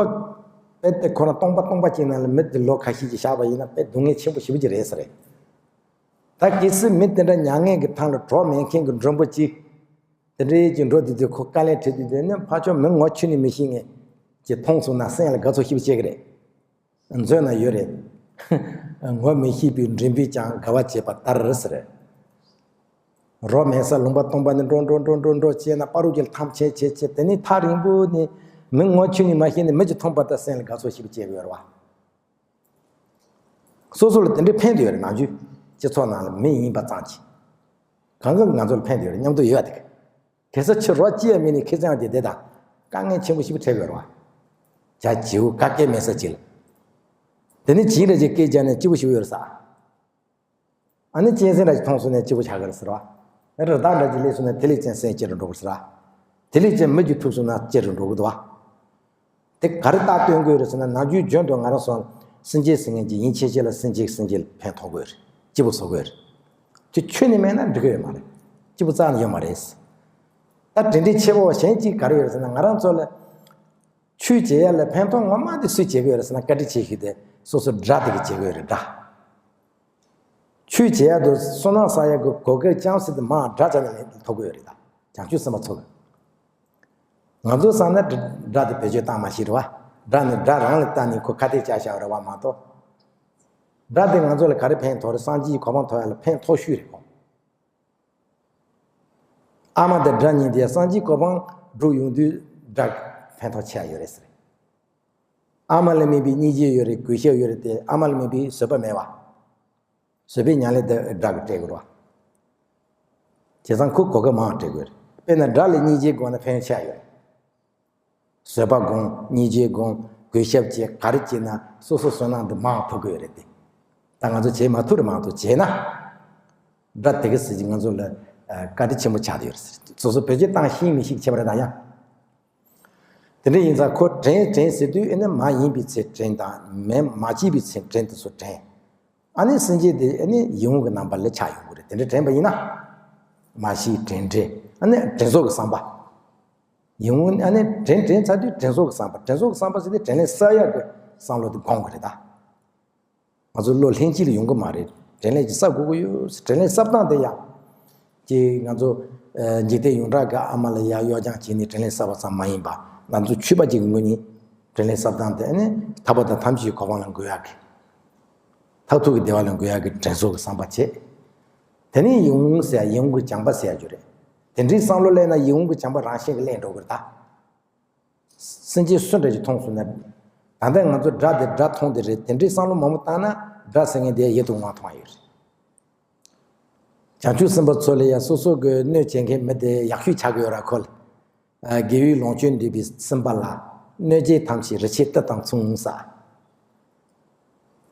དཔེ་དེ་ཁོ་རང་སྟོང་པ་སྟོང་པ་གཅིག་ནང་ལ་མི་དེ་ལོ་ཁ་ཤས་ཅིག་བཞག་པ་ཡིན་ན། དཔེ་སྡུག་བསྔལ་ཆེན་པོ་ཞེ་པོ་ཅིག་རེད་ཟེར། ད་གལ་སྲིད་མི་དེ་འདྲ་མྱ་ངན་གྱི་ཐང་ལ་གྲོགས་མེད་མཁན་གྱི་མགྲོན་པོ་གཅིག་དེ་འདྲའི་ཅིག་འགྲོ་དུས་དུས། ཁོ་དཀའ་ལས་འཕྲད་དུས་དུས་ནི། ཕར་ཕྱོགས་མི་ངོ་ཆུ་ནས་མི་ཤེས་མཁན་ཅིག་མཐོང་སོང་ན་སེམས་ལ་དགའ་ཚོར་ཞེ་པོ་སྐྱེ་གི་རེད། མཛོད་ན་ཡོད་རེད། ངོ་མི་ཤེས་པའི་མགྲིན་པས་ཀྱང་དགའ་བ་བྱེད་པ་ལྟར་ཟེར། རོ་མེད་ས་ལུང་པ་སྟོང་པ་ནས་འགྲོ་འགྲོ་འགྲོ་འགྲོ་འགྲོ་བྱས་ན། བར་དུ་ལ་ཐང་ཆད་ཆད་ཆད། དེ་ནས་ཐག་རིང་པོ་ནས་མི་ངོ་ཆུ་ནས་མ་ཤེས་ནས་མི་ཅིག་མཐོང་པ་དང་སེམས་ལ་དགའ་ཚོར་ཞེ་པོ་སྐྱེ་གི་ཡོད་རེད་བ། སོ་སོ་ལ་དེ་འདྲའི་ཕན་བདེ་ཡོད་རེད། ནམ་རྒྱུན་སྤྱི་ཚོགས་ནང་ལ་མི་ཡིན་པ་ཙམ་གྱིས་གང་ག་ང་ཚོ་ལ་ཕན་བདེ་ཡོད་རེད། མཉམ་དུ་ཡོད་ཡ་དེ་ག། གེ་སར་ཁྱི་རོ་སྐྱེས་ཡ་མིན་ནས་ཁེ་བཟང་དེ་དེ་དང་དཀའ་ངལ་ཆེན་པོ་ཞིག་འཕྲད་ཡོད་རེད་བ། བྱ་བྱིའུ་ག་སྐད་མེད་ས་ཅིག་ལ། དེ་ནས་བྱིའུ་ར་ཅིག་སྐད་རྒྱག་ནས་སྐྱིད་པོ་ཞིག་ཡོད་རེད་ས། ཨ་ནི་གཅན་གཟན་ར་ཅིག་མཐོང་སོང་ན་སྐྱིད་པོ་ཆགས་ཀྱི་རེད་ཟེར་བ། རི་དྭགས་ར་ཅིག་སླེབས་སོང་ན་དེ་ལས་ཀྱང་སེམས་སྐྱིད་རུ་འགྲོ་གི་རེད་ཟེར་བ། དེ་ལས་ཀྱང་མི་རྒྱུ་ཐུག་སོང་ན་སྐྱིད་རུ་འགྲོ་གི་འདུག་བ། དེ་ག་རེ་རྟགས་སྟོན་དགོས་རེད་ཟེར་ན། ནམ་རྒྱུན་རྒྱུན་དུ་ང་རང་ཚོ་སེམས་ཅན་ཟེར་མཁན་ཅིག་ཡིན་ཕྱིན་ཆད་ལ་སེམས་ཅན་སེམས་ཅན་ལ་ཕན་ཐོགས་དགོས་རེད། སྐྱིད་པོ་བཟོ་དགོས་རེད། དེ་ཁྱོན་ནས་མེད་ན་འགྲིག་གི་ཡོད་མ་རེད། སྐྱིད་པོ་རྩ་ནས་ཡོད་མ་རེད། ད་དེ་འདྲའི་ཆེ་བོ་གཞན་གཅིག་ག་རེ་ཡོད་ཟེར་ན། ང་རང་ཚོ་ལ་ཆོས་བྱེད་ཡ་ལ་ཕན་ཐོགས་ངོ་མ་དེ་སུས་བྱེད་དགོས་རེད་ཟེར་ན། བཀའ་དྲིན་ཆེ་ཤོས་དེ་སོ་སོ་དགྲ་དེ་གིས་བྱེད་དགོས་རེད། དགྲ། ཆོས་བྱེད་ཡ་དུ་བསོད་ནམས་བསགས་ཡ་གི་གོ་སྐབས་ཅམ་ཟིག་དེ་མར་དགྲ་རྩ་ནས་ཐོབ་གི་ཡོད་རེད། ད་བྱང་ཆུབ་སེམས་དཔའ་ཚོ་གི། ང་ཚོ་བསམ་ན་དགྲ་དེ་བེད་སྤྱོད་བཏང་མ་ཤེས་རེད་བ། དགྲ་ནི་དགྲ་རང་ལ་བལྟས་ནས་ཁོ་ཁ་གཏད་བཅག་བཞག་རེད་བ་མ་གཏོགས། དགྲ་དེ་ང་ཚོ་ལ་ག་རེ་ཕན་ཐོགས་རེད། སངས་རྒྱས་ཀྱི་གོ་འཕང་ཐོབ་ཡ་ལ་ཕན་ཐོགས་ཤོས་རེད་ཁོ། ཨ་མ་དང་དགྲ་གཉིས་དེ་སངས་རྒྱས་གོ་འཕང་སྒྲུབ་ཡོང་དུས་དགྲ་ཕན་ཐོགས་ཆེ་བ་ཡོད་རེད་ཟེར། ཨ་མ་ལ་དམིགས་པའི་སྙིང་རྗེ་ཡོད་རེད། གུས་ཞབས་ཡོད་རེད་དེ། ཨ་མ་ལ་དམིགས་པའི་བཟོད་པ་མེད་བ། བཟོད་པའི་ཉམས་ལེན་དེ་དགྲ་གིས་སྤྲད་དགོས་རེད་བ། བྱས་ཙང་ཁོ་གོ་སྐབས་མང་སྤྲད་དགོས་རེད། དཔེར་ན་དགྲ་ལ་སྙིང་རྗེ་སྒོམ་ན་ཕན་ཆེ་བ་ཡོད་རེད། བཟོད་པ་སྒོམ། སྙིང་རྗེ་སྒོམ། གུས་ཞབས་བྱེད། ག་རེ་བྱེད་ན་སོ་སོ་བསོད་ནམས་འདི་མང་ཐོབ་གི་ཡོད་རེད་དེ། ད་ང་ཚོ་བྱེད་མ་ཐུབ་རེད་མ་གཏོགས། བྱས་ན་དགྲ་དེ་གི་ཟེར་གྱི་ང་ཚོ་ལ་ཨ་བཀའ་དྲིན་ཆེན་པོ་ཆགས་བསྡད་ཡོད་རེད་ཟེར། སོ་སོ་བེད་སྤྱོད་བཏང་ཤེས་མི་ཤེས་ཁྱད་པར་རེད་ད་ཡ། དེ་འདྲ་ཡིན་ཙང་ཁོ་དྲན་དྲན་ཟེར་དུས་ཨ་ནི་མ་ཡིན་པའི་ཚེ་དྲན་དང་། མེད་མ་སྐྱེས་པའི་ཚེ་དྲན་དེ་ཚོ་དྲན། ཨ་ནི་སེམས་ཅན་དེ་ཨ་ནི་ཡིད་འོང་གི་རྣམ་པ་ལ་ཆགས་ཡོང་གི་རེད། དེ་འདྲ་དྲན་པ་ཡིན་ན། མ་ཤི་དྲན་དྲན། ཨ་ནི་དྲན་གསོ་གི་བསམ་པ། ཡིད་འོང་ཨ་ནི་དྲན་དྲན་ཚར་དུས་དྲན་གསོ་གི་བསམ་པ། དྲན་གསོ་གི་བསམ་པ་ཟེར་དུས་དྲིན་ལན་གསབ་ཡག་གི་བསམ་བློ་དེ་སྒོམ་གི་རེད་ད། ང་ཚོ་བློ་ལྷན་སྐྱེས་ལ་ཡོང་གི་མ་རེད། དྲིན་ལན་ཅིག་གསབ་དགོས་ཀྱི་ཡོད། དྲིན་ལན་གསབ་སྟངས་དེ་ཡང་། ཅིག་ང་ཚོ་ཨ་འཇིག་རྟེན་ཡོངས་གྲགས་ཀྱི་ཨ་མ་ལ་ཡ་གཡོ་སྦྱང་བྱས་ནས་དྲིན་ལན་གསབ་པ་ཙམ་མ་ཡིན་པ། ང་ཚོ་ཆོས་པ་ཅིག་གི་ངོས་ནས་དྲིན་ལན་གསབ་སྟངས་དེ་ཨ་ནི་ཐར་པ་དང་ཐམས་ཅད་ཀྱི་གོ་འཕང་ལ་འགོད་ཡག་གི། མཐར་ཐུག་གི་བདེ་བ་ལ་འགོད་ཡག་གི་དྲིན་གཟོ་གི་བསམ་པ་བྱེད། དེ་ནས་ཡིད་འོང་ཟེར་ཡ། ཡིད་འོང་གི་བྱམས་པ་ཟེར་ཡ་རྒྱུ་རེད། དེ་འདྲའི་བསམ་བློ་སླེབས་ན་ཡིད་འོང་གི་བྱམས་པ་རང་བཞིན་གྱིས་སླེབས་འགྲོ་གི་རེད་ད། སེམས་ཅན་སུ་འདྲ་ཞིག་མཐོང་སོང་ན། ད་ལྟ་ང་ཚོ་དགྲ་དེ་དགྲ་མཐོང་དེ་རེད། དེ་འདྲའི་བསམ་བློ་མང་པོ་བཏང་ན་དགྲ་ཟེར་མཁན་དེ་ཡིད་དུ་འོང་བ་མཐོང་བ་ཡོད་རེད། བྱང་ཆུབ་སེམས་དཔའ་ཚོ་ལ་ཡ་སོ་སོ་གི་གནོད་བྱེད་མཁན་མི་དེ་ཡག་ཤོས་ཆགས་ཀྱི་ཡོད་ར་ཁོ་ལ། ཨ་དགེ་བའི་ལོངས་སྤྱོད་འདུས་པའི་སེམས་དཔའ་ལ། གནོད་བྱེད་ཐམས་ཅད་རི་ཆད་གཏུབ་དང་མཚུངས་ས།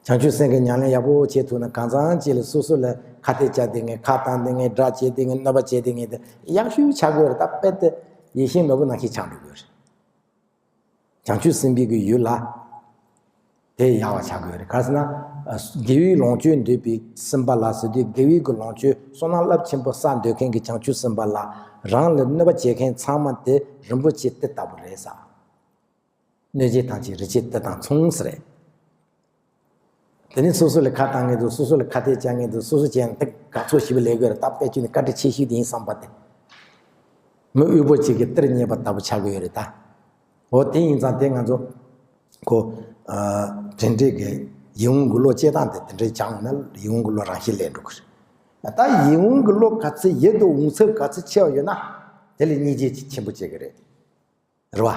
བྱང་ཆུབ་སེམས་ཀྱི་ཉམས་ལེན་ཡག་པོ་བྱེད་ཐུབ་ན། གང་ཟག་ཅིག་ལ་སོ་སོ་ལ་ཁ་གཏད་བཅག་བསྡད་མཁན། ཁ་བཏང་བསྡད་མཁན། དགྲ་བྱེད་བསྡད་མཁན། གནོད་པ་བྱེད་བསྡད་མཁན་དེ་ཡག་ཤོས་ཆགས་དགོས་རེད། ད་དཔེ་དེ་ཡིད་བཞིན་ནོར་བུ་ནང་བཞིན་ཆགས་འགྲོ་དགོས་རེད། བྱང་ཆུབ་སེམས་དཔའི་གི་ཡུལ་ལ་དེ་ཡག་པ་ཆགས་དགོས་རེད། ག་རེ་ཟེར་ན། དགེ་བའི་ལོངས་སྤྱོད་འདོད་པའི་སེམས་པ་ལ་ཟེར་དུས། དགེ་བའི་གི་ལོངས་སྤྱོད་བསོད་ནམས་རླབས་ཆེན་པོ་བསགས་འདོད་མཁན་གྱི་བྱང་ཆུབ་སེམས་དཔའ་ལ། རང་ལ་གནོད་པ་བྱེད་མཁན་ཚང་མ་དེ་རིན་པོ་ཆེ་དེ་ལྟ་བུ་རེད་ཟེར། གནོད་བྱེད་ཐམས་ཅད་རིན་ཆེན་དེ་དང་མཚུངས་ཟེར། དེ་ནས་སོ་སོ་ལ་ཁ་བཏང་མཁན་དང་། སོ་སོ་ལ་ཁ་གཏད་བཅག་མཁན་དང་། སོ་སོ་བྱས་ན་དེ་དགའ་ཚོར་ཞེ་པོ་ལས་དགོས་རེད། ད་དཔེ་བྱས་ན་བཀའ་དྲིན་ཆེ་ཤོས་དེ་ཡིན་བསམ་པ་དེ། མི་དབུལ་པོ་ཅིག་གི་གཏེར་རྙེད་པ་ལྟ་བུ་ཆགས་ཀྱི་ཡོད་རེད་ད། འོ་དེ་ཡིན་ཙང་དེ་ང་ཚོ་ཁོ། ཨ། དྲན་འདྲེན་གྱི་ཡིད་འོང་གི་བློ་སྐྱེ་སྟངས་དེ་དེ་འདྲའི་སྦྱངས་ན་ཡིད་འོང་གི་བློ་རང་བཞིན་སླེབས་འགྲོ་གི་རེད། ད་ཡིད་འོང་གི་བློ་ག་ཚོད་ཡིད་དུ་འོང་ཚད་ག་ཚོད་ཆེ་བ་ཡོད་ན། དེ་ལ་སྙིང་རྗེ་ཆེན་པོ་སྐྱེ་གི་རེད། རེད་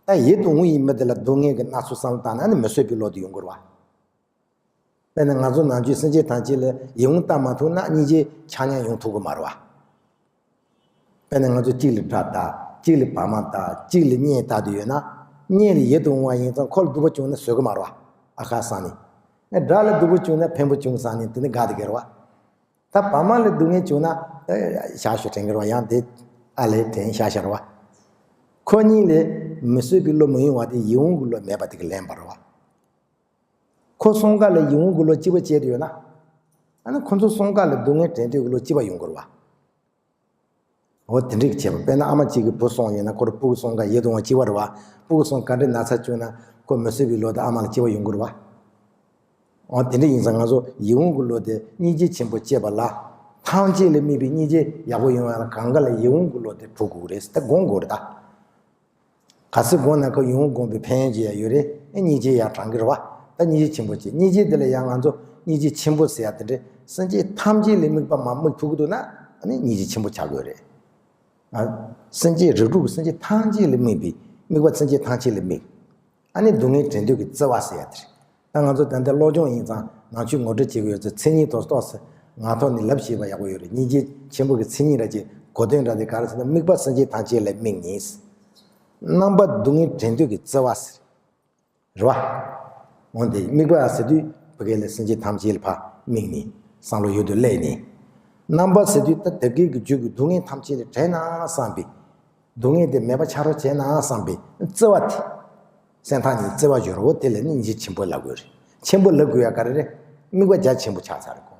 བ། ད་ཡིད་དུ་འོང་བའི་མི་དེ་ལ་སྡུག་བསྔལ་གྱི་སྣ་ཚོགས་བསམ་བློ་བཏང་ན་ནི་མི་བཟོད་པའི་བློ་དེ་ཡོང་གི་རེད་བ། དཔེར་ན་ང་ཚོ་ནང་ཆོས་སེམས་ཅན་ཐམས་ཅད་ལ་ཡིད་འོང་བཏང་མ་ཐུབ་ན་སྙིང་རྗེ་ཆ་མཉམ་ཡོང་ཐུབ་ཀྱི་མ་རེད་བ། དཔེར་ན་ང་ཚོ་གཅིག་ལ་དགྲ་བལྟ། གཅིག་ལ་བག་མ་བལྟ། གཅིག་ལ་གཉེན་བལྟ་དུ་ཡོད་ན། གཉེན་ལ་ཡིད་དུ་འོང་བ་ཡིན་ཙང་ཁོ་ལ་སྡུག་པོ་བྱུང་ན་བཟོད་ཀྱི་མ་རེད་བ། ཨ་ཁ་བསམ་ནས། དགྲ་ལ་སྡུག་པོ་བྱུང་ན་ཕན་པོ་བྱུང་བསམ་ནས་དེ་ནི་དགའ་བསྡད་ཀྱི་རེད་བ། ད་བག་མ་ལ་སྡུག་བསྔལ་བྱུང་ན་ཨེ་ཤ་ཤ་དྲན་གྱི་རེད་བ། ཡང་དེ་ཨ་ལས་དྲན་ཤ་ཤ་རེད་བ། ཁོ་གཉིས་ལས་མི་བཟོད་པའི་བློ་མི་ཡོང་བ་དེ་ཡིད་འོང་གི་བློ་མེད་པ་དེ་གིས་ལན་པ་རེད་བ། ཁོ་གསུམ་ཀ་ལ་ཡིད་འོང་གི་བློ་གཅིག་པ་སྐྱེས་ཡོད་ན། ཨ་ནི་ཁོ་ཚོ་གསུམ་ཀ་ལ་སྡུག་བསྔལ་དྲན་འདོད་ཀྱི་བློ་གཅིག་པ་ཡོང་གི་རེད་བ། འོ་དེ་འདྲ་གི་བྱས་པ། དཔེར་ན་ཨ་མ་གཅིག་གི་བུ་གསུམ་ཡོད་ན། ཁོ་རང་སྤུ་གུ་གསུམ་ཀ་ཡིད་དུ་འོང་བ་གཅིག་པ་རེད་བ། སྤུ་གུ་གསུམ་ག་འདྲའི་ན་ཚ་བྱུང་ན་ཁོ་མི་བཟོད་པའི་བློ་དེ་ཨ་མ་ལ་གཅིག་པ་ཡོང་གི་རེད་བ། འོ་དེ་འདྲ་ཡིན་ཙང་ང་ཚོ་ཡིད་འོང་གི་བློ་དེ་སྙིང་རྗེ་ཆེན་པོ་སྐྱེས་པ་ལ། ཐམས་ཅད་ལ་དམིགས་པའི་སྙིང་རྗེ་ཡག་པོ་ཡོང་ཡ་ལ་གང་ག་ལ་ཡིད་འོང་གི་བློ་དེ་འགྲོ་དགོས་རེད། ད་སྒོམ་དགོས་རེད་ད། ག་ཚོད་སྒོམ་ན་ཁོ་ཡིད་འོང་སྒོམ་པའི་ཕན་ཡོན་ཅིག་ཡང་ཡོད་རེད། ཨེ་སྙིང་རྗེ་ཡང་དྲང་གི་རེད་བ། ད་སྙིང་རྗེ་ཆེན་པོ་བྱེད། སྙིང་རྗེ་དེ་ལ་ཡང་ང་ཚོ་སྙིང་རྗེ་ཆེན་པོ་ཟེར་ཡ་དེ་འདྲ། སེམས་ཅན་ཐམས་ཅད་ལ་དམིགས་པ་མ་དམིགས་ཐུབ་ཀྱི་འདུག་ན། ཨ་ནི་སྙིང་རྗེ་ཆེན་པོ་ཆགས་དགོས་རེད། ཨ། སེམས་ཅན་རིགས་དྲུག་གི་སེམས་ཅན་ཐམས་ཅད་ལ་དམིགས་པའི། དམིགས་པ་སེམས་ཅན་ཐམས་ཅད་ལ་དམིགས། ཨ་ནི་སྡུག་བསྔལ་དྲན་འདོད་ཀྱི་བརྩེ་བ་ཟེར་ཡ་དེ་རེད། ད་ང་ཚོ་ད་ལྟ་སློབ་སྦྱོང་ཡིན་ཙང་ནང་ཆོས་ངོ་སྤྲོད་བྱེད་དགོས་ཡོད་ཚེ་མཚན་ཉིད་དོ་ཏོག་ཙམ་ངག་ཐོག་ནས་ལབ་ཤེས་པ་ཡག་པོ་ཡོད་རེད། སྙིང་རྗེ་ཆེན་པོ་གི་མཚན་ཉིད་ར་ཅིག་གོ་དོན་འདྲ་དེ་ག་རེ་ཟེར་ན། དམིགས་པ་སེམས་ཅན་ཐམས་ཅད་ལ་དམིགས་ནས། རྣམ་པ་སྡུག་བསྔལ་དྲན་འདོད་ཀྱི་བརྩེ་བ་ཟེར། རེད་བ། འོན་ཏེ་དམིགས་པ་ཟེར་དུས་ཕ་གི་ལ་སེམས་ཅན་ཐམས་ཅད་ལ་ཕར་དམིགས་ནས་བསམ་བློ་ཡུལ་དུ་སླེབས་ནས། རྣམ་པ་ཟེར་དུས་ད་དེ་སྐད་ཀྱི་རྒྱུད་ཀྱི་སྡུག་བསྔལ་ཐམས་ཅད་ལ་དྲན་ན་བསམ་པའི། སྡུག་བསྔལ་དེ་མེད་པ་ཆགས་རོགས་བྱས་ན་བསམ་པའི་བརྩེ་བ་དེ། སེམས་ཐག་ཉེ་བརྩེ་བ་སྦྱོར་བ་དེ་ལ་ནི་སྙིང་རྗེ་ཆེན་པོ་ལབ་དགོས་རེད། ཆེན་པོ་ལབ་དགོས་ཡ་ག་རེ་རེད། དམིགས་པ་རྒྱ་ཆེན་པོ་ཆགས་ཚར་གོ།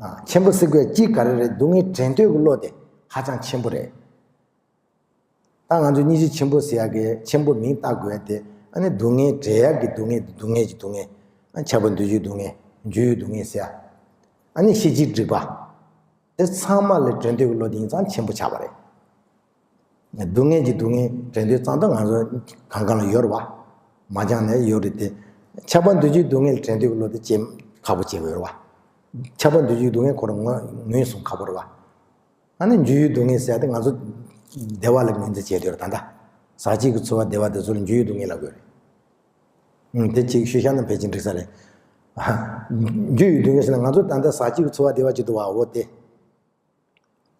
ཨ། ཆེན་པོ་ཟེར་དགོས་ཡ་གཅིག་ག་རེ་རེད། སྡུག་བསྔལ་དྲན་འདོད་ཀྱི་བློ་དེ་ཧ་ཅང་ཆེན་པོ་རེད། ད་ང་ཚོས་སྙིང་རྗེ་ཆེན་པོ་ཟེར་ཡ་གི་ཆེན་པོ་མིང་བཏགས་དགོས་ཡ་དེ། ཨ་ནི་སྡུག་བསྔལ་དྲན་ཡ་གི་སྡུག་བསྔལ་དེ་སྡུག་བསྔལ་གྱི་སྡུག་བསྔལ། ཨ། ཁྱབ་པ་འདུ་བྱེད་སྡུག་བསྔལ། འབྱུང་བའི་སྡུག་བསྔལ་ཟེར་ཡ། ཨ་ནི་ཤེས་བྱའི་སྒྲིབ་པ། དེ་ཚང་མ་ལ་དྲན་འདོད་ཀྱི་བློ་དེ་ཡིན་ཙང་ཆེན་པོ་ཆགས་པ་རེད། སྡུག་བསྔལ་གྱི་སྡུག་བསྔལ་དྲན་འདོད་ཙམ་དུ་ང་ཚོ་གང་གང་ལ་ཡོད་རེད་བ། མ་བྱང་ནས་ཡོད་རེད་དེ། ཁྱབ་པ་འདུ་བྱེད་སྡུག་བསྔལ་དྲན་འདོད་ཀྱི་བློ་དེ་ཅིག་ཁག་པོ་བྱེད་དགོས་རེད་བ། ཁྱབ་པ་འདུ་བྱེད་སྡུག་བསྔལ་ཁོ་རང་ངོས་ངོས་བཟུང་ཁག་པོ་རེད་བ། ཨ་ནི་འབྱུང་བའི་སྡུག་བསྔལ་ཟེར་ཡ་དེ་ང་ཚོ་བདེ་བ་ལ་ངོས་འཛིན་བྱས་དུས་ད་ལྟ་ཟག་བཅས་ཀྱི་ཚོར་བ་བདེ་བ་དེ་ཚོ་ལ་འབྱུང་བའི་སྡུག་བསྔལ་ལབ་དགོས་རེད། ཨང་། དེ་གཅིག་ཤོད་བཞག་ན་ཕལ་ཆེར་འགྲིག་ས་རེད། འབྱུང་བའི་སྡུག་བསྔལ་ཟེར་ན་ང་ཚོ་ད་ལྟ་ཟག་བཅས་ཀྱི་ཚོར་བ་བདེ་བ་ཅིག་འདུག་བ། འོ་དེ།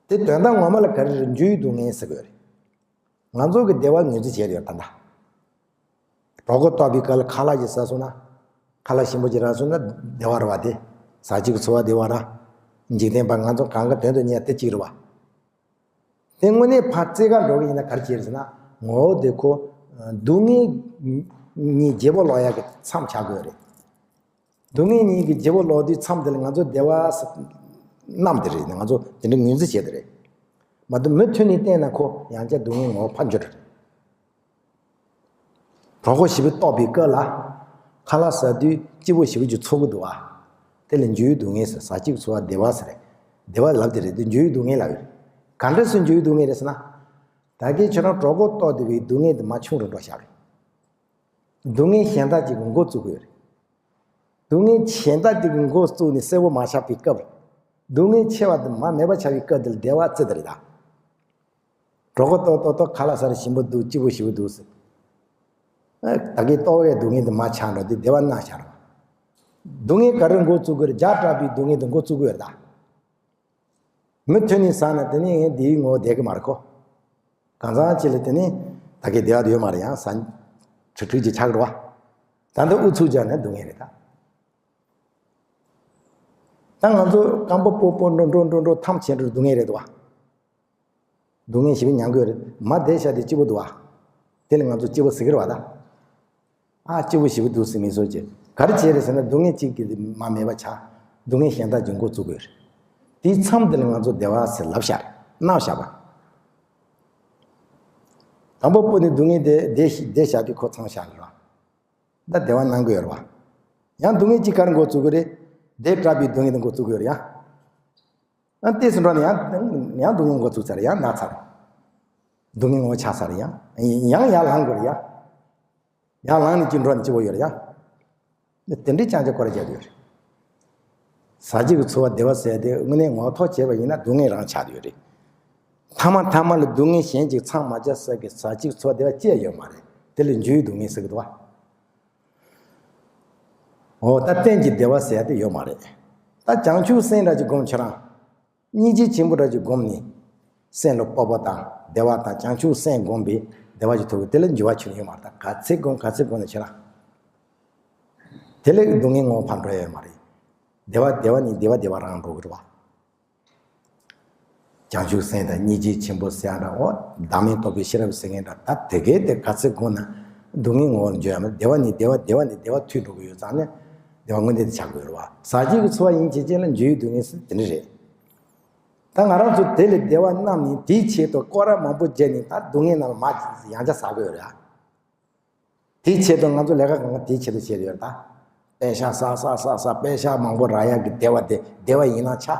དེ་དོན་དག་ངོ་མ་ལ་ག་རེ་རེད། འབྱུང་བའི་སྡུག་བསྔལ་ཟེར་དགོས་རེད། ང་ཚོ་གི་བདེ་བ་ངོས་འཛིན་བྱས་ཡོད་ད་ལྟ། གྲོད་ཁོག་ལྟོགས་པའི་སྐབས་ལ་ཁ་ལག་ཅིག་ཟ་སོང་ན། ཁ་ལག་ཞིམ་པོ་ཅིག་རག་སོང་ན་བདེ་བ་རེད་བ་དེ། ཟག་བཅས་ཀྱི་ཚོར་བ་བདེ་བ་ར། འཇིག་རྟེན་པ་ང་ཚོ་གང་ག་དོན་དུ་གཉེར་དེ་གཅིག་རེད་བ། དེ་དངོས་གནས་ཕར་རྩེ་ག་འགྲོ་གི་ཡིན་ན་ག་རེ་བྱེད་རེད་ཟེར་ན། ངོ་བོ་དེ་ཁོ་སྡུག་བསྔལ་གྱི་བརྗེ་པོ་ལོག་ཡག་གི་མཚམས་ཆགས་དགོས་རེད། སྡུག་བསྔལ་གཉིས་ཀྱི་བརྗེ་པོ་ལོག་དུས་མཚམས་དེ་ལ་ང་ཚོ་བདེ་བ་ཟེར་རྣམས་དེ་རེད། ང་ཚོ་དེ་འདྲ་ངོས་འཛིན་བྱས་དེ་རེད། མ་གཏོགས་མུ་མཐུད་ནས་བལྟས་ན་ཁོ་ཡང་བསྐྱར་སྡུག་བསྔལ་ངོ་བོ་ཕར་འགྱུར་རེད། གྲོད་ཁོག་ཞེ་པོ་ལྟོགས་པའི་སྐབས་ལ། ཁ་ལག་ཟ་དུས་སྐྱིད་པོ་ཞེ་པོ་ཅིག་ཚོར་གི་འདུག་བ། དེ་ལ་འབྱུང་བའི་སྡུག་བསྔལ་ཟེར། ཟག་བཅས་ཀྱི་ཚོར་བ་བདེ་བ་ཟེར། བདེ་བ་ལབ་དེ་རེད་དེ། འབྱུང་བའི་སྡུག་བསྔལ་ལབ་ཡོད་རེད། ག་འདྲ་སེ་འབྱུང་བའི་སྡུག་བསྔལ་རེད་ཟེར་ན། ད་གིན་ཁྱོད་རང་གྲོད་ཁོག་ལྟོགས་བསྡད་པའི་སྡུག་བསྔལ་དེ་མར་ཆུང་རུ་འགྲོ་བཞག་རེད། སྡུག་བསྔལ་གཞན་དག་ཅིག་གི་འགོ་བཙུགས་དགོས་རེད། སྡུག་བསྔལ་གཞན་དག་ཅིག་གི་འགོ་བཙུགས་ནས་གསལ་པོ་མ་ཆགས་པའི་སྐབས། སྡུག་བསྔལ་ཆེ་བ་དེ་མར་མེད་པ་ཆགས་པའི་སྐབས་དེ་ལ་བདེ་བ་བརྩི་དེ་རེད་ད། གྲོད་ཁོག་ལྟོགས་ལྟོགས་ལྟོགས། ཁ་ལག་ཟ་རེ་ཞིམ་པོ་འདུག་སྐྱིད་པོ་ཞེ་པོ་འདུག་ཟེར། ཨ། ད་གིན་ལྟོགས་པའི་སྡུག་བསྔལ་དེ་མར་ཆག་འགྲོ་དུས་བདེ་བ་མནར་ཆགས་རེད། སྡུག་བསྔལ་ག་རེ་འགོ་བཙུགས་དགོས་རེད། བརྒྱ་སྐྲག་པའི་སྡུག་བསྔལ་དེ་འགོ་བཙུགས་དགོས་རེད་ད། མུ་མཐུད་ནས་ཟ་ན་དེ་ནི་ངས་བདེ་བའི་ངོ་བོ་བསྡད་ཀྱི་མ་རེད་ཁོ། གང་ཟག་ཅིག་ལ་དེ་ནི་ད་གིན་བདེ་བ་དེ་ཡོད་མ་རེད། ཡང་ཟ་ཁྲིག་ཁྲིག་ཅིག་ཆགས་འགྲོ་བ། ད་ལྟ་ཨུ་ཚུགས་རྒྱག་ནས་སྡུག་བསྔལ་རེད་ད། ད་ང་ཚོ་རྐང་པ་སྤོ་སྤོ་འགྲོ་འགྲོ་འགྲོ་འགྲོ་ཐམས་ཅད་འགྲོ་སྡུག་བསྔལ་རེད་དོ། སྡུག་བསྔལ་ཞེ་པོ་མྱང་གི་ཡོད་རེད། མ་བསྡད་བཞག་དེ་སྐྱིད་པོ་འདུག་བ། དེ་ལ་ང་ཚོ་སྐྱིད་པོ་ཟེར་གི་རེད་བ་ད། ཨ་སྐྱིད་པོ་ཞེ་པོ་འདུག་ཟེར་མི་སོགས་ཀྱིས་ག་རེ་བྱས་རེད་ཟེར་ན། སྡུག་བསྔལ་གཅིག་གིས་མ་མེད་པ་ཆགས། སྡུག་བསྔལ་གཞན་དག་ཅིག་འགོ་བཙུགས་དགོས་རེད། དེའི་མཚམས་དེ་ལ་ང་ཚོ་བདེ་བ་ཟེར་ལབ་བཞག་རེད། གནང་བཞག་པ། དང་པོ་པོ་ནི་སྡུག་བསྔལ་དེ་བདེ་ཞིག་བདེ་བཞག་དེ་ཁོ་ཚང་བཞག་རེད་བ། ད་བདེ་བ་གནང་གི་ཡོད་རེད་བ། ཡང་སྡུག་བསྔལ་གཅིག་ག་རེ་འགོ་བཙུགས་གི་རེད། བདེ་དྲག་པའི་སྡུག་བསྔལ་དེ་འགོ་བཙུགས་གི་ཡོད་རེད་ཡ། ཨ་ཏོག་ཙམ་འགྲོ་ནས་ཡང་ཡང་སྡུག་བསྔལ་འགོ་ཚུགས་ཚར། ཡང་ན་ཚར། སྡུག་བསྔལ་ངོ་ཆགས་ཚར། ཡང་ཡང་ཡར་ལངས་དགོས་རེད་ཡ། ཡར་ལངས་ནས་ཅི་འགྲོ་ནས་སྐྱིད་པོ་ཡོད་རེད་ཡ། དེ་འདྲའི་ཅང་ཅང་སྐོར་ར་རྒྱག་གི་ཡོད་རེད། ཟག་བཅས་ཀྱི་ཚོར་བ་བདེ་བ་ཟེར་དེ་དངོས་གནས་ངོ་ཐོག་བྱས་པ་ཡིན་ན་སྡུག་བསྔལ་རང་ཆགས་ཡོད་རེད། ཐ་མ་ཐ་མ་ལ་སྡུག་བསྔལ་གཞན་གཅིག་ཚང་མ་བྱ་ས་གི་ཟག་བཅས་ཀྱི་ཚོར་བ་བདེ་བ་ཅི་ཡང་ཡོད་མ་རེད། དེ་ལ་འགྱུར་བའི་སྡུག་བསྔལ་ཟེར་གི་འདུག་བ། འོ་ད་གཏན་གྱི་བདེ་བ་ཟེར་ཡ་དེ་ཡོད་མ་རེད། ད་བྱང་ཆུབ་སེམས་འདྲ་ཅིག་སྒོམ་ཁྱེད་རང་། སྙིང་རྗེ་ཆེན་པོ་འདྲ་ཅིག་སྒོམ་ནས། སེམས་ལ་སྤོབས་པ་དང་བདེ་བ་དང་བྱང་ཆུབ་སེམས་སྒོམ་པའི་བདེ་བ་ཅིག་ཐོབ་གི། དེ་ལ་འགྱུར་བ་ཆེན་ཡོད་མ་རེད། ད་ག་ཚད་སྒོམ་ག་ཚད་སྒོམ་ན་ཁྱེད་རང་། དེ་ལས་སྡུག་བསྔལ་ངོ་བོ་ཕར་འགྲོ་ཡ་ཡོད་མ་རེད། བདེ་བ་བདེ་བ་ནས་བདེ་བ་བདེ་བ་རང་འགྲོ་གི་རེད་བ། བྱང་ཆུབ་སེམས་དང་སྙིང་རྗེ་ཆེན་པོ་ཟེར་ཡ་འདྲ། འོ་བདག་མེད་རྟོགས་པའི་ཤེས་རབ་ཟེར་མཁན་འདྲ། ད་དེ་གའི་དེ་ག་ཚད་སྒོམ་ན་སྡུག་བསྔལ་ངོ་བོར་འགྱུར་ཡ་མ་རེད། བདེ་བ་ནས་བདེ་བ་བདེ་བ་ནས་བདེ་བ་མཐུད་འགྲོ་གི་ཡོད་ཙང་ནས་བདེ་བ་དངོས་བདེན་དེ་ཆགས་དགོས་རེད་བ། ཟག་བཅས་ཀྱི་ཚོར་བ་ཡིན་བྱས་ཅན་ལ་འགྱུར་བའི་སྡུག་བསྔལ་ཟེར་དེ་འདྲ་རེད། ད་ང་རང་ཚོ་དེ་ལས་བདེ་བ་བསྣམས་ནས་དེའི་ཆེད་དུ་སྐོར་ར་མང་པོ་བརྒྱབ་ནས་ད་སྡུག་བསྔལ་རྣམས་མར་ཡང་བསྐྱར་ཟ་གི་ཡོད་རེད་ཨ། དེའི་ཆེད་དུ་ང་ཚོ་ལས་ཀ་གང་ག་དེའི་ཆེད་དུ་བྱས་ཡོད་རེད་ད། པད་ཤག་ཟ་ཟ་ཟ་ཟ། པད་ཤག་མང་པོ་རག་ཡག་གི་བདེ་བ་དེ་བདེ་བ་ཡིན་ན་ཆགས།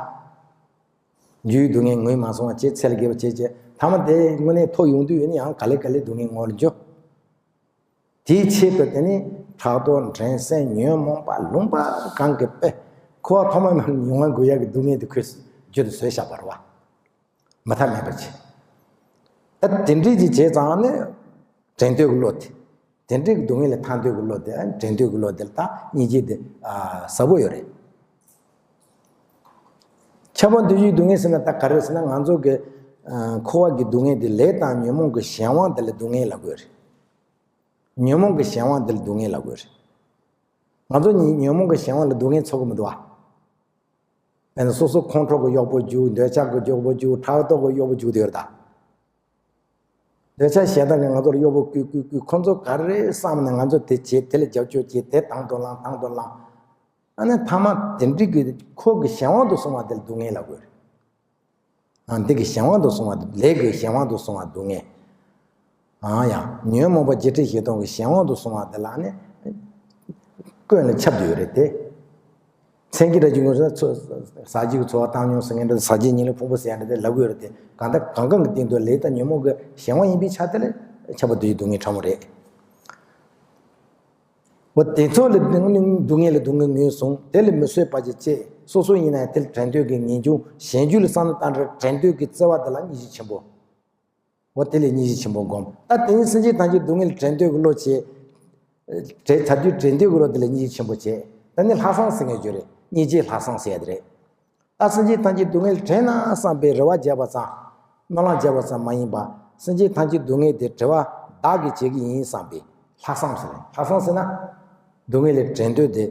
འགྱུར་བའི་སྡུག་བསྔལ་ངོས་མ་སོང་བ་བྱས། ཚེ་ལ་དགེ་བ་བྱས་བྱས་ཐ་མ་དེ་དངོས་གནས་ཐོབ་ཡོང་དུས་ཡིན་ན་ཡང་ག་ལེ་ག་ལེ་སྡུག་བསྔལ་ངོ་བོར་འགྱུར། དེའི་ཆེད་དུ་དེ་ནི་ཕྲག་དོག་འགྲན་སེམས་ཉོན་མོངས་པ་ལུང་པ་གང་གི་དཔེ་འཁོར་བ་ཐོག་མ་མེད་མྱོང་བ་དགོས་ཡག་གི་སྡུག་བསྔལ་དེ་ཁོས་རྒྱུ་དེ་བཟོས་བཞག་པ་རེད་བ། མ་མཐའ་མེད་པར་བྱེད། ད་དེ་འདྲས་ཀྱི་བྱས་ཙང་ནི་དྲན་འདོད་ཀྱི་བློ་དེ། དེ་འདྲས་ཀྱི་སྡུག་བསྔལ་ལ་ཐར་འདོད་ཀྱི་བློ་དེ། དྲན་འདོད་ཀྱི་བློ་དེ་ལ་ད་སྙིང་རྗེ་དེ་ཟབ་པོ་ཡོད་རེད། ཁྱབ་པ་འདུ་བྱེད་སྡུག་བསྔལ་ཟེར་ན་ད་ག་རེ་ཟེར་ན། ང་ཚོ་གི་འཁོར་བ་གི་སྡུག་བསྔལ་དེ་ལས་དང་ཉོན་མོངས་ཀྱི་གཞན་དབང་དེ་ལ་སྡུག་བསྔལ་ལབ་དགོས་རེད། ཉོན་མོངས་ཀྱི་གཞན་དབང་དེ་ལ་སྡུག་བསྔལ་ལབ་དགོས་རེད། ང་ཚོ་ཉི་ཉོན་མོངས་ཀྱི་གཞན་དབང་ལ་སྡུག་བསྔལ་ཚོར་གི་མི་འདུག་བ། དཔེར་ན་སོ་སོ་ཁོང་ཁྲོ་གི་གཡོག་པོ་རྒྱུག་འདོད་ཆགས་ཀྱི་གཡོག་པོ་རྒྱུག་ཕྲག་དོག་གི་གཡོག་པོ་རྒྱུག་དེ་ཡོད་རེད་ད། འདོད་ཆགས་ཞེ་སྡང་གིས་ང་ཚོར་གཡོག་པོ་བསྐུལ་བསྐུལ་བསྐུལ། ཁོ་ཚོ་ག་རེ་བསམ་ནས་ང་ཚོ་དེ་བྱེད། དེ་ལ་རྒྱབ་སྐྱོར་བྱེད། དེ་དང་དུ་བླངས་དང་དུ་བླངས། ཨ་ནི་མཐའ་མ་དེ་འདྲ་གི་ཁོ་གི་གཞན་དབང་དུ་སོང་བ་དེ་ལ་སྡུག་བསྔལ་ལབ་དགོས་རེད། ཨ་འདི་གི་གཞན་དབང་དུ་སོང་བ། ལས་ཀྱི་གཞན་དབང་དུ་སོང་བ་སྡུག་བསྔལ། ཨ་ཡང་ཉོན་མོངས་པ་བརྒྱད་ཁྲི་བཞི་སྟོང་གི་གཞན་དབང་དུ་སོང་བ་དེ་ལ་ནི་ཀུན་ལ་ཁྱབ་བསྡད་ཡོད་རེད་དེ། མཚན་གྱི་སྒྲ་གཅིག་ངོས་སུ་ཚོ་ཟག་བཅས་ཀྱི་ཚོར་བ་བཏང་མྱོང་ཟེར་མཁན་འདྲ། ཟག་བཅས་ཉིད་ལ་ཕུང་པོ་ཟེར་ཡ་འདྲ་དེ་ལབ་ཀྱི་ཡོད་རེད་དེ། གང་ལྟར་གང་གང་གི་སྟེང་དུ་ལས་དང་ཉོན་མོངས་ཀྱི་གཞན་དབང་ཡིན་པའི་ཆ་དེ་ལ་ཁྱབ་པ་འདུ་བྱེད་སྡུག་བསྔལ་ཕྲ་མོ་རེད། འོ་དེ་ཚོ་ལ་སྡུག་བསྔལ་ལ་སྡུག་བསྔལ་ངོས་བཟུང་། དེ་ལ་མི་བཟོད་པ་ཅིག་སྐྱེས། སོ་སོ་ཡིན་ན་ཡང་དེ་ལ་དྲན་འདོད་ཀྱི་ངེས་འབྱུང་། གཞན་རྒྱུད་ལ་བསམ་བློ་བཏང་དུས་དྲན་འདོད་ཀྱི་བརྩེ་བ་དེ་ལ་སྙིང་རྗེ་ཆེན་པོ། འོ་དེ་ལ་སྙིང་རྗེ་ཆེན་པོ་སྒོམ། ད་དེ་ནི་སེམས་ཅན་ཐམས་ཅད་སྡུག་བསྔལ་དྲན་འདོད་ཀྱི་བློ་བྱས། དྲན་ད་དུས་དྲན་འདོད་ཀྱི་བློ་དེ་ལ་སྙིང་རྗེ་ཆེན་པོ་བྱས། ད་ནི་ལྷག་བསམ་ཟེར་མཁན་ཅིག་ཡོད་རེད། སྙིང་རྗེ་ལྷག་བསམ་ཟེར་ཡ་དེ་རེད། ད་སེམས་ཅན་ཐམས་ཅད་སྡུག་བསྔལ་དྲན་ན་བསམ་པའི་རེ་བ་བརྒྱབ་པ་ཙམ། སྨོན་ལམ་བརྒྱབ་པ་ཙམ་མ་ཡིན་པ། སེམས་ཅན་ཐམས་ཅད་སྡུག་བསྔལ་དེ་བྲེལ་བ་བདག་གིས་བྱེད་ཀྱི་ཡིན་བསམ་པའི་ལྷག་བསམ་ཟེར་རེད། ལྷག་བསམ་ཟེར་ན། སྡུག་བསྔལ་ལས་བྲལ་འདོད་དེ་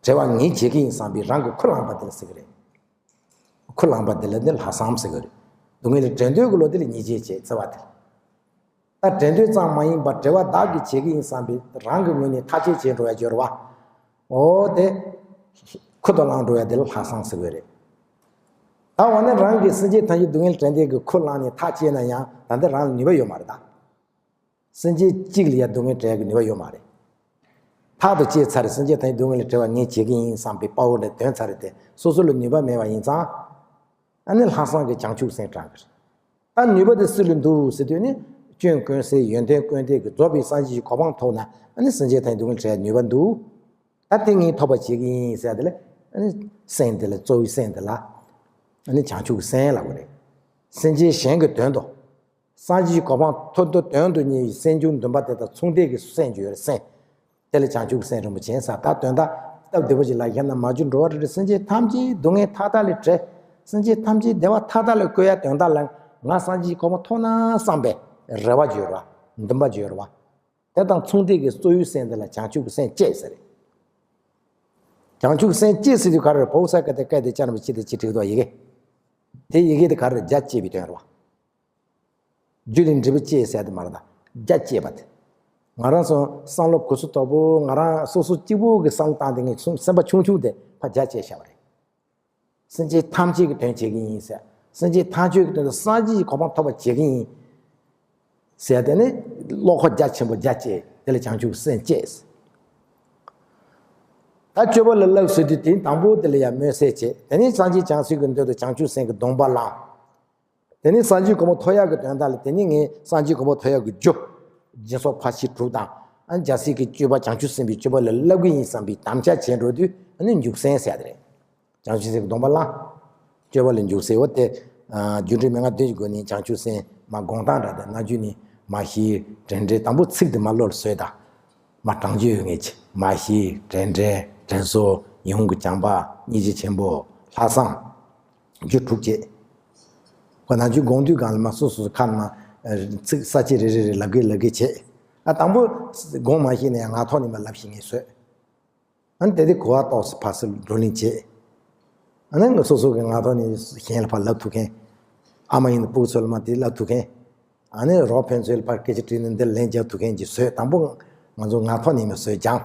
བྲེལ་བ་ངས་བྱེད་ཀྱི་ཡིན་བསམ་པའི་རང་གི་ཁུར་བླངས་པ་དེ་ལ་ཟེར་གྱི་རེད། ཁུར་བླངས་པ་དེ་ལ་ནི་ལྷག་བསམ་ཟེར་གྱི་རེད། སྡུག་བསྔལ་ལས་བྲལ་འདོད་ཀྱི་བློ་དེ་ལ་སྙིང་རྗེ་བྱེད་བརྩེ་བ་དེ། ད་བྲལ་འདོད་ཙམ་མ་ཡིན་པར་བྲེལ་བ་བདག་གིས་བྱེད་ཀྱི་ཡིན་བསམ་པའི་རང་གི་ངོས་ནས་ཐག་གཅོད་བྱེད་འགྲོ་ཡ་སྦྱོར་བ། འོ་དེ། ཁུར་དུ་བླངས་འགྲོ་ཡ་དེ་ལ་ལྷག་བསམ་ཟེར་གྱི་རེད། ད་འོ་ན་རང་གིས་སེམས་ཅན་ཐམས་ཅད་སྡུག་བསྔལ་བྲལ་འདོད་ཀྱི་ཁུར་བླངས་ནས་ཐག་བཅད་ན་ཡང་ད་ལྟ་རང་ལ་ནུས་པ་ཡོད་མ་རེད་ད། སེམས་ཅན་གཅིག་ལ་ཡང་སྡུག་བསྔལ་བྲལ་གྱི་ནུས་པ་ཡོད་མ་རེད། ཐག་ཏུ་བཅད་ཚར་རེད། སེམས་ཅན་ཐམས་ཅད་སྡུག་བསྔལ་ལས་བྲལ་བ་ངས་བྱེད་ཀྱི་ཡིན་བསམ་པའི་དཔའ་བོ་འདྲ་དོན་ཚར་རེད་དེ། སོ་སོ་ལ་ནུས་པ་མེད་པ་ཡིན་ཙང་། ཨ་ནི་ལྷག་བསམ་གྱི་བྱང་ཆུབ་སེམས་དྲངས་ཀྱི་རེད། ད་ནུས་པ་དེ་སུ་ལ་འདུག་ཟེར་དུས་ནི། སྐྱོན་ཀུན་ཟད་ཡོན་ཏན་ཀུན་ལྡན་གྱི་རྫོགས་པའི་སངས་རྒྱས་ཀྱི་གོ་འཕང་ཐོབ་ན། ཨ་ནི་སེམས་ཅན་ཐམས་ཅད་སྡུག་བསྔལ་བྲལ་ནུས་པ་འདུག་ད་དེ་ངས་ཐོབ་པ་བྱེད་ཀྱི་ཡིན་ཟེར་དེ་ལ། ཨ་ནི་སེམས་དེ་ལ་གཙོ་བོའི་སེམས་དེ་ལ། ཨ་ནི་བྱང་ཆུབ་ཀྱི་སེམས་ལབ་དགོས་རེད། སེམས་ཅན་གཞན་གྱི་དོན་དུ། སངས་རྒྱས་ཀྱི་གོ་འཕང་ཐོབ་འདོད་དོན་དུ་གཉེར་བའི་སེམས་བྱུང་འདུན་པ་དེ་དང་མཚུངས་ལྡན་གྱི་སེམས་ཀྱི་ཡོད་རེད་སེམས། དེ་ལ་བྱང་ཆུབ་ཀྱི་སེམས་རིན་པོ་ཆེ་ཟེར། ད་དོན་དག་སྟབས་བདེ་པོ་ཞིག་ལ་བཞག་ན། མ་གྱུར་འགྲོ་བ་རིགས་དྲུག་སེམས་ཅན་ཐམས་ཅད་སྡུག་བསྔལ་མཐའ་དག་ལས་བྲལ། སེམས་ཅན་ཐམས་ཅད་བདེ་བ་མཐའ་དག་ལ་བཀོད་ཡ་དོན་དག་ལ་ང་སངས་རྒྱས་ཀྱི་གོ་འཕང་ཐོབ་ན་བསམ་པའི་རེ་བ་ཅིག་ཡོད་རེད་བ། འདུན་པ་ཅིག་ཡོད་རེད་བ། དེ་དང་མཚུངས་ལྡན་གྱི་གཙོ་བོའི་སེམས་དེ་ལ་བྱང་ཆུབ་ཀྱི་སེམས་བསྐྱེད་ཟེར། བྱང་ཆུབ་སེམས་བསྐྱེད་ཟེར་དུས་ག་རེ་རེད། བོ་ས་ཀ་ཏེ་ཀ་ཏེ་ཅ་ན་བ་ཅི་ཏེ་ཅི་བྲིས་འདུག་ཡི་གེ། དེ་ཡི་གེ་དེ་ག་རེ་རེད། རྒྱ་བསྐྱེད་པའི་དོན་རེད་བ། རྒྱུ་ལས་འབྲས་བུ་སྐྱེ་ཟེར་དེ་མ་རེད་ད། རྒྱ་བསྐྱེད་པ་དེ། ང་རང་ཚོ་བསམ་བློ་གོ་ཚུལ་དོག་པོ། ང་རང་སོ་སོ་གཅིག་པུ་གི་བསམ་བློ་བཏང་སྟེ་ངས་སེམས་པ་ཆུང་ཆུང་དེ་ཕར་རྒྱ་བསྐྱེད་བཞག་པ་རེད། སེམས་ཅན་ཐམས་ཅད་ཀྱི་དོན་བྱེད་ཀྱི་ཡིན་ཟེར། སེམས་ཅན་ཐམས་ཅད་ཀྱི་དོན་དུ་སངས་རྒྱས་ཀྱི་གོ་འཕང་ཐོབ་པ་བྱེད་ཀྱི་ཡིན་ཟེར་དེ་ནི་བློ་ཁོག་རྒྱ་ཆེན་པོ་རྒྱ་བསྐྱེད། དེ་ལ་བྱང་ཆུབ་སེམས་བསྐྱེད། ད་སྤྱོད་པ་ལ་བསླབ་ཟེར་དུས་དེ་དང་པོ་དེ་ལ་ཡང་སྨོན་གསལ་བྱེད། དེ་ནས་སངས་རྒྱས་བྱང་སེམས་ཀྱི་མདུན་དུ་བྱང་ཆུབ་སེམས་ཀྱི་སྡོམ་པ་བླངས། དེ་ནས་སངས་རྒྱས་གོ་འཕང་ཐོབ་ཡག་གི་དོན་དག་ལ་དེ་ནས་ངས་སངས་རྒྱས་གོ་འཕང་ཐོབ་ཡག་གི་རྒྱུ། སྦྱིན་སོགས་ཕར་ཕྱིན་དྲུག་དང་། ཨ་ནི་རྒྱལ་སྲས་ཀྱི་སྤྱོད་པ་བྱང་ཆུབ་སེམས་དཔའི་སྤྱོད་པ་ལ་བསླབ་ཀྱི་ཡིན་བསམ་པའི་དམ་བཅའ་བྱས་འགྲོ་དུས་ཨ་ནི་འཇུག་སེམས་ཟེར་ཡ་དེ་རེད། བྱང་ཆུབ་སེམས་ཀྱི་སྡོམ་པ་བླངས། སྤྱོད་པ་ལ་འཇུག་སེམས་འོ་དེ། རྒྱུ་འབྲས་མན་ངག་བདུན་གྱི་སྒོ་ནས་བྱང་ཆུབ་སེམས་མ་དགོངས་དག་འདྲ་དེ་རྣམ་འགྱུར་ནི་མ་ཤེས་དྲན་འབྲས་དང་པོ་ཚིག་དེ་མ་བློ་ལ་བཟོས་དང་། མ་གྲངས་ཀྱི་ཡོད་ངེས་ཀྱི་མ་ཤེས་དྲན་འབྲས་དྲན་གསོ་ཡིད་འོང་གི་བྱམས་པ་སྙིང་རྗེ་ཆེན་པོ་ལྷག་བསམ། རྒྱུ་དྲུག་བྱེད། ཁོ་ན་རྒྱུ་དགོངས་དུས་གང་ལ་མ་སོ་སོ་ཁ་ན་མ། ཚིག་ས་བཅད་རེ་རེ་རེ་ལབ་གི་ལབ་གི་བྱེད། ཨ་དང་པོ། དགོངས་མ་ཤེས་ན་ཡང་ངག་ཐོག་ནས་མ་ལབ་ཤེས་ངེས་བཟོས། ཨ་ནི་དེ་དེ་གོ་བ་ཏོག་ཙམ་ཕར་ཚུར་བགྲོ་གླེང་བྱེད། ཨ་ནི་ང་སོ་སོ་གི་ངག་ཐོག་ནས་གཞན་ལ་ཕར་ལབ་ཐུབ་མཁན། ཨ་མ་ཡིན་ན་སྤུ་གུ་ཚོ་ལ་མ་དེ་ལབ་ཐུབ་མཁན། ཨ་ནི་རོགས་ཕན་ཚུན་ལ་ཕར་སྐད་ཆ་དྲིས་ནས་འདིར་ལན་རྒྱག་ཐུབ་མཁན་གྱི་བཟོས། དང་པོ་ང་ཚོ་ངག་ཐོག་ནས་མ་བཟོས་ཀྱང་།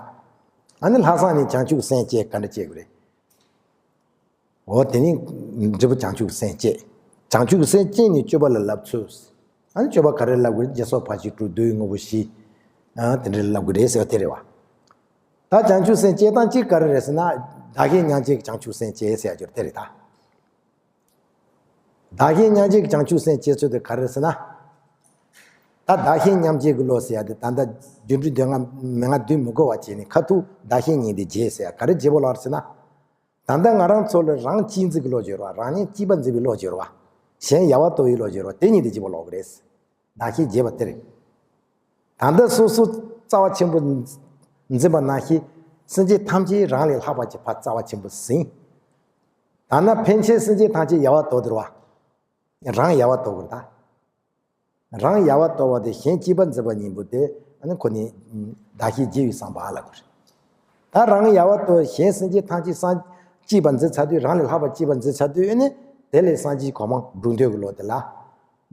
ཨ་ནི་ལྷག་བསམ་ནས་བྱང་ཆུབ་སེམས་བསྐྱེད་ག་འདྲ་བསྐྱེད་དགོས་རེད། འོ་དེ་ནི་འབྲས་བུ་བྱང་ཆུབ་སེམས་བསྐྱེད། བྱང་ཆུབ་སེམས་བསྐྱེད་ནས་སྤྱོད་པ་ལ་བསླབ་ཚུལ། ཨ་ནི་སྤྱོད་པ་ག་རེ་བསླབ་དགོས་རེད། སྦྱིན་སོགས་ཕར་ཕྱིན་དྲུག་བསྡུ་བའི་དངོས་པོ་བཞི། ཨ་དེ་འདྲ་བསླབ་དགོས་རེད་ཟེར་བ་དེ་རེད་བ། ད་བྱང་ཆུབ་སེམས་བསྐྱེད་སྟངས་གཅིག་ག་རེ་རེད་ཟེར་ན། བདག་གཞན་མཉམ་བརྗེའི་བྱང་ཆུབ་སེམས་བསྐྱེད་ཟེར་ཡ་ཅིག་དེ་རེད་ད། བདག་གཞན་མཉམ་བརྗེའི་བྱང་ཆུབ་སེམས་བསྐྱེད་ཚུལ་དེ་ག་རེ་རེད་ཟེར་ན། ད་བདག་གཞན་མཉམ་བརྗེའི་བློ་ཟེར་ཡ་དེ་ད་ལྟ་རྒྱུ་འབྲས་སྡུག་བསྔལ་མན་ངག་བདུན་མི་དགོས་པ་བྱས་ནས་ཁ་ཐུག་བདག་གཞན་གཉིས་དེ་བརྗེ་ཟེར་ཡ་ག་རེ་བརྗེ་པོ་ལབ་རེད་ཟེར་ན། ད་ལྟ་ང་རང་ཚོ་ལ་རང་གཅེས་འཛིན་གྱི་བློ་སྦྱོར་བ། རང་ཉིད་གཅེས་པར་འཛིན་པའི་བློ་སྦྱོར་བ། གཞན་ཡལ་བར་དོར་བའི་བློ་སྦྱོར་བ། དེ་གཉིས་དེ་བརྗེ་པོ་ལབ་དགོས་རེད། བདག་གཞན་བརྗེ་བ་དེ་རེད། ད་ལྟ་སོ་སོ་རྩ་བ་ཆེན་པོ་འཛིན་པ་ནང་བཞིན། སེམས་ཅན་ཐམས་ཅད་རང་ལས་ལྷག་པ་ཅིག་ཕར་རྩ་བ་ཆེན་པོ་ཟིན། ད་ནི་ཕན་ཆད་སེམས་ཅན་ཐམས་ཅད་ཡལ་བར་དོར་དེ་རེད་བ། རང་ཡལ་བར་དོར་དགོས་རེད་ད། རང་ཡལ་བར་དོར་བ་དེ་གཞན་གཅེས་པར་འཛིན་པ་གཉིས་པོ་དེ་ཨ་ནི་ཁོ་ནི་བདག་གཞན་བརྗེ་བའི་བསམ་པ་ལབ་དགོས་རེད། ད་རང་ཡལ་བར་དོར་གཞན་སེམས་ཅན་ཐམས་ཅད་སངས་གཅེས་པར་འཛིན་ཚར་དུས། རང་ལས་ལྷག་པ་གཅེས་པར་འཛིན་ཚར་དུས་ཨ་ནི་དེ་ལས་སངས་རྒྱས་གོ་འཕང་སྒྲུབ་འདོད་ཀྱི་བློ་དེ་ལ།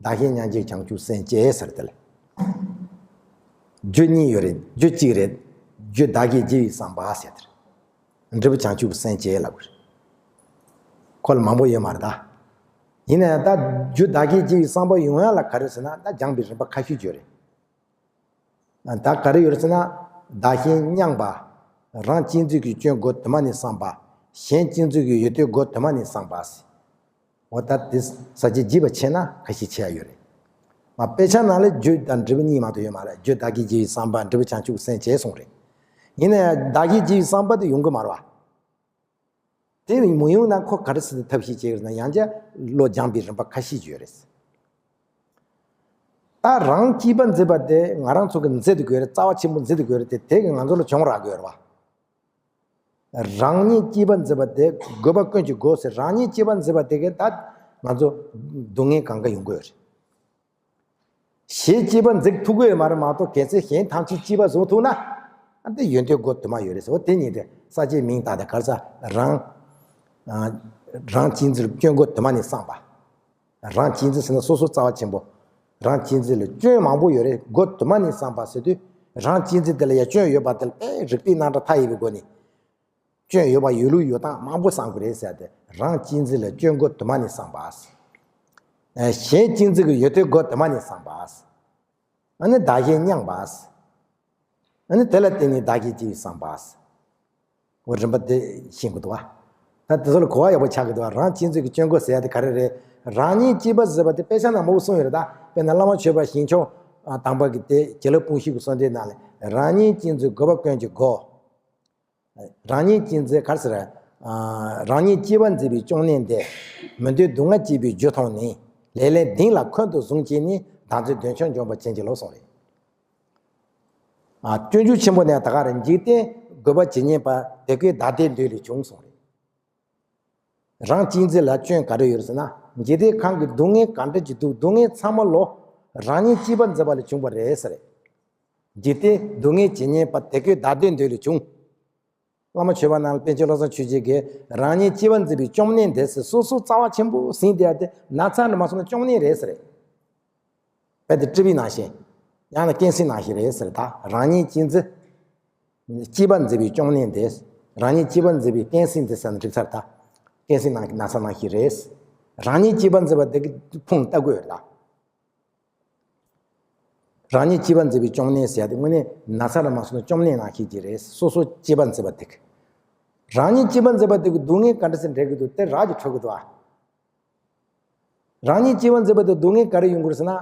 བདག་གཞན་མཉམ་བརྗེའི་བྱང་ཆུབ་སེམས་བསྐྱེད་ཟེར་དེ་ལ། རྒྱུ་གཉིས་ཡོད་རེད། རྒྱུ་གཅིག་རེད། རྒྱུ་བདག་གཞན་བརྗེ་བའི་བསམ་པ་ཟེར་དེ་རེད། འབྲས་བུ་བྱང་ཆུབ་སེམས་བསྐྱེད་ལབ་དགོས་རེད། ཁོ་ལ་མང་པོ་ཡོད་མ་རེད་ད། ཡིན་ན་ཡང་ད་རྒྱུ་བདག་གཞན་བརྗེ་བའི་བསམ་པ་ཡོང་ཡ་ལ་ག་རེ་ཟེར་ན། ད་སྦྱངས་པའི་རིམ་པ་ཁ་ཤས་ཡོད་རེད། ད་ག་རེ་ཡོད་རེད་ཟེར་ན། བདག་གཞན་མཉམ་པ། རང་གཅེས་འཛིན་གྱི་སྐྱོན་སྒོ་དུ་མ་ནས་སངས་པ། གཞན་གཅེས་འཛིན་གྱི་ཡོན་ཏན་སྒོ་དུ་མ་ནས་སངས་པ། འོ་ད་དེ་ས་བཅད་བརྒྱད་པ་ཕྱེ་ན་ཁ་ཤས་ཕྱེ་ཡ་ཡོད་རེད། མ་དཔེ་ཆ་ནང་ལ་རྒྱུ་དང་འབྲས་བུ་གཉིས་མ་གཏོགས་ཡོད་མ་རེད། རྒྱུ་བདག་གཞན་བརྗེ་བའི་བསམ་པ། འབྲས་བུ་བྱང་ཆུབ་སེམས་བསྐྱེད་གསུངས་རེད། ཡིན་ན་ཡང་བདག་གཞན་བརྗེ་བའི་བསམ་པ་དེ་ཡོང་གི་མ་རེད་བ། དེ་མི་ཡོང་ན་ཁོ་ག་རེ་ཟེར་ཏེ་ཐབས་ཤེས་བྱེད་ཀྱི་རེད་ན། ཡང་བསྐྱར་བློ་སྦྱངས་པའི་རིམ་པ་ཁ་ཤས་ཡོད་རེད། ད་རང་གཅེས་པར་འཛིན་པ་དེ་ང་རང་ཚོ་གི་འཛིན་དུ་དགོས་རེད། རྩ་བ་ཆེན་པོ་འཛིན་དུ་དགོས་རེད་དེ། དེ་གི་ང་ཚོ་ལ་གྱོང་རག་དགོས་རེད་བ། རང་ཉིད་གཅེས་པར་འཛིན་པ་དེ་དགོས་པ་ཀུན་གྱི་སྒོ་ཟེར། རང་ཉིད་གཅེས་པར་འཛིན་པ་དེ་གིས་ད་ང་ཚོ་སྡུག་བསྔལ་གང་ག་ཡོང་གི་ཡོད་རེད། གཞན་གཅེས་པར་འཛིན་ཐུབ་ཀྱི་ཡོད་མ་རེད་མ་གཏོགས། གལ་སྲིད་གཞན་ཐམས་ཅད་གཅེས་པར་བཟུང་ཐུབ་ན། ཨ་འདི་ཡོན་ཏན་སྒོ་དུ་མ་ཡོད་རེད་ཟེར། འོ་དེ་གཉིས་དེ་ས་བཅད་མིང་བཏགས་ཏེ་ག་རེ་ཟེར། རང་། ཨ་རང་གཅེས་འཛིན་ལ་སྐྱོན་སྒོ་དུ་མ་ནས་སངས་པ། རང་གཅེས་འཛིན་ཟེར་ན་སོ་སོ་རྩ་བ་ཆེན་པོ། རང་གཅེས་འཛིན་ལ་སྐྱོན་མང་པོ་ཡོད་རེད། སྒོ་དུ་མ་ནས་སངས་པ་ཟེར་དུས། རང་གཅེས་འཛིན་དེ་ལ་ཡང་སྐྱོན་ཡོད་པ་དེ་ལ་དཔེ་རིགས་པའི་རྣམ་གྲངས་མཐའ་ཡས་པའི་སྒོ་ནས། སྐྱོན་ཡོད་པ་ཡོད་ལུགས་ཡོད་སྟངས་མང་པོ་བསམ་དགོས་རེད་ཟེར་ཏེ། རང་གཅེས་འཛིན་ལ་སྐྱོན་སྒོ་དུ་མ་ནས་སངས་པ། གཞན་གཅེས་འཛིན་གྱི་ཡོན་ཏན་སྒོ་དུ་མ་ནས་སངས་པ། ཨ་ནི་བདག་གཞན་མཉམ་པ། ཨ་ནི་དེ་ལ་བརྟེན་ནས་བདག་གཞན་བརྗེ་བའི་བསམ་པ། འོ་རིམ་པ་དེ་ཤེས་དགོས་འདུག་བ། ད་དེ་ཚོ་ལ་གོ་བ་ཡག་པོ་ཆགས་ཀྱི་འདུག་བ། རང་གཅེས་འཛིན་གྱི་སྐྱོན་སྒོ་ཟེར་ཡ་དེ་ག་རེ་རེད། རང་ཉིད་གཅེས་པར་འཛིན་པ་དེ་དཔེ་ཆ་ནང་མང་པོ་གསུངས་ཡོད་རེད་ད། དཔེར་ན་བླ་མ་མཆོད་པ་ཞིང་སྐྱོང་དམ་པ་གི་དེ་བྱིན་རླབས་སྤོང་བྱེད་ཀྱི་གསོལ་འདེབས་ནང་ལ། རང་ཉིད་གཅེས་འཛིན་དགོས་པ་ཀུན་གྱི་སྒོ། རང་ཉིད་གཅེས་འཛིན་ག་རེ་ཟེར། ཨ་རང་ཉིད་གཅེས་པར་འཛིན་པའི་སྐྱོན་གནས་འདས། མི་འདོད་སྡུག་བསྔལ་སྐྱེས་པའི་རྒྱུ་མཐོང་ནས། ལེགས་ལེགས་གདེང་ལ་འཁོན་དུ་བཟུང་བྱས་ནས། བདག་འཛིན་གདོན་མཆོག་འཇོམས་པར་བྱིན་གྱིས་རློབས་གསུངས་རེད། ཨ་སྤྱོད་འཇུག་ཆེན་པོ་ནས་ད་ག་རེ། འཇིག་རྟེན་དགོས་པ་ཇི་སྙེད་པ། དེ་ཀུན་བདག་ལྟའི་འདོད་ལས་བྱུང་གསུངས་རེད། རང་གཅེས་འཛིན་ལ་སྐྱོན་ག་རེ་ཡོད་ཟེར་ན། འཇིག་རྟེན་ཁམས་ཀྱི་སྡུག་བསྔལ་ག་འདྲ་ཅིག་འདུག་སྡུག་བསྔལ་ཚང་མ་ལོ་རང་ཉིད་གཅེས་པར་འཛིན་པ་ལས་བྱུང་བ་རེད་ཟེར། འཇིག་རྟེན་སྡུག་བསྔལ་ཇི་སྙེད་པ། དེ་ཀུན་བདག་བདེ་འདོད་ལས་བྱུང་། བླ་མ་མཆོད་པ་ནང་ལ་པཎ་ཆེན་བློ་བཟང་ཆོས་རྒྱན་གྱིས་རང་ཉིད་སྐྱེ་བ་འཛིན་པའི་བཅོམ་ལྡན་འདས་ཟེར་སོ་སོ་རྩ་བ་ཆེན་པོ་ཟིན་བསྡད་ཡ་དེ་ན་ཚ་འདྲ་མ་སོང་ན་བཅོམ་ལྡན་རེད་ཟེར། རྦད་དེ་སྤྲུལ་པའི་ནང་བཞིན། ཡང་ན་བསྟན་སྲིད་ནང་བཞིན་རེད་ཟེར། ད་རང་ཉིད་སྐྱེ་འཛིན། སྐྱེ་བ་འཛིན་པའི་བཅོམ་ལྡན་འདས། རང་ཉིད་སྐྱེ་བ་འཛིན་པའི་བསྟན་སྲིད་འདི་ཟེར་ན་འགྲིག་ཚར། ད་བསྟན་སྲིད་ནང་གི་ན་ཚ་ནང་བཞིན་རེད། རང་ཉིད་སྐྱེ་བ་འཛིན་པ་འདི་གི་ཕུང་ལྟ་དགོས་རེད་ད། རང་ཉིད་སྐྱེ་བ་འཛིན་པའི་བཅོམ་ལྡན་ཟེར་ཡ་དེ་དངོས་གནས་ན་ཚ་ལ་མ་སོང་ན་བཅོམ་ལྡན་ནང་བཞིན་གྱི་རེད། སོ་སོ་སྐྱེ་བ་འཛིན་པ་དེ་གི། རང་ཉིད་སྐྱེ་བ་འཛིན་པ་དེ་གི་སྡུག་བསྔལ་ག་འདྲ་སེ་འགྲོ་གི་འདུག་དེ་རགས་ཀྱིས་འཕྲོད་ཀྱི་འདུག་ཨ། རང་ཉིད་སྐྱེ་བ་འཛིན་པ་དེ་སྡུག་བསྔལ་ག་རེ་ཡོང་གི་རེད་ཟེར་ན།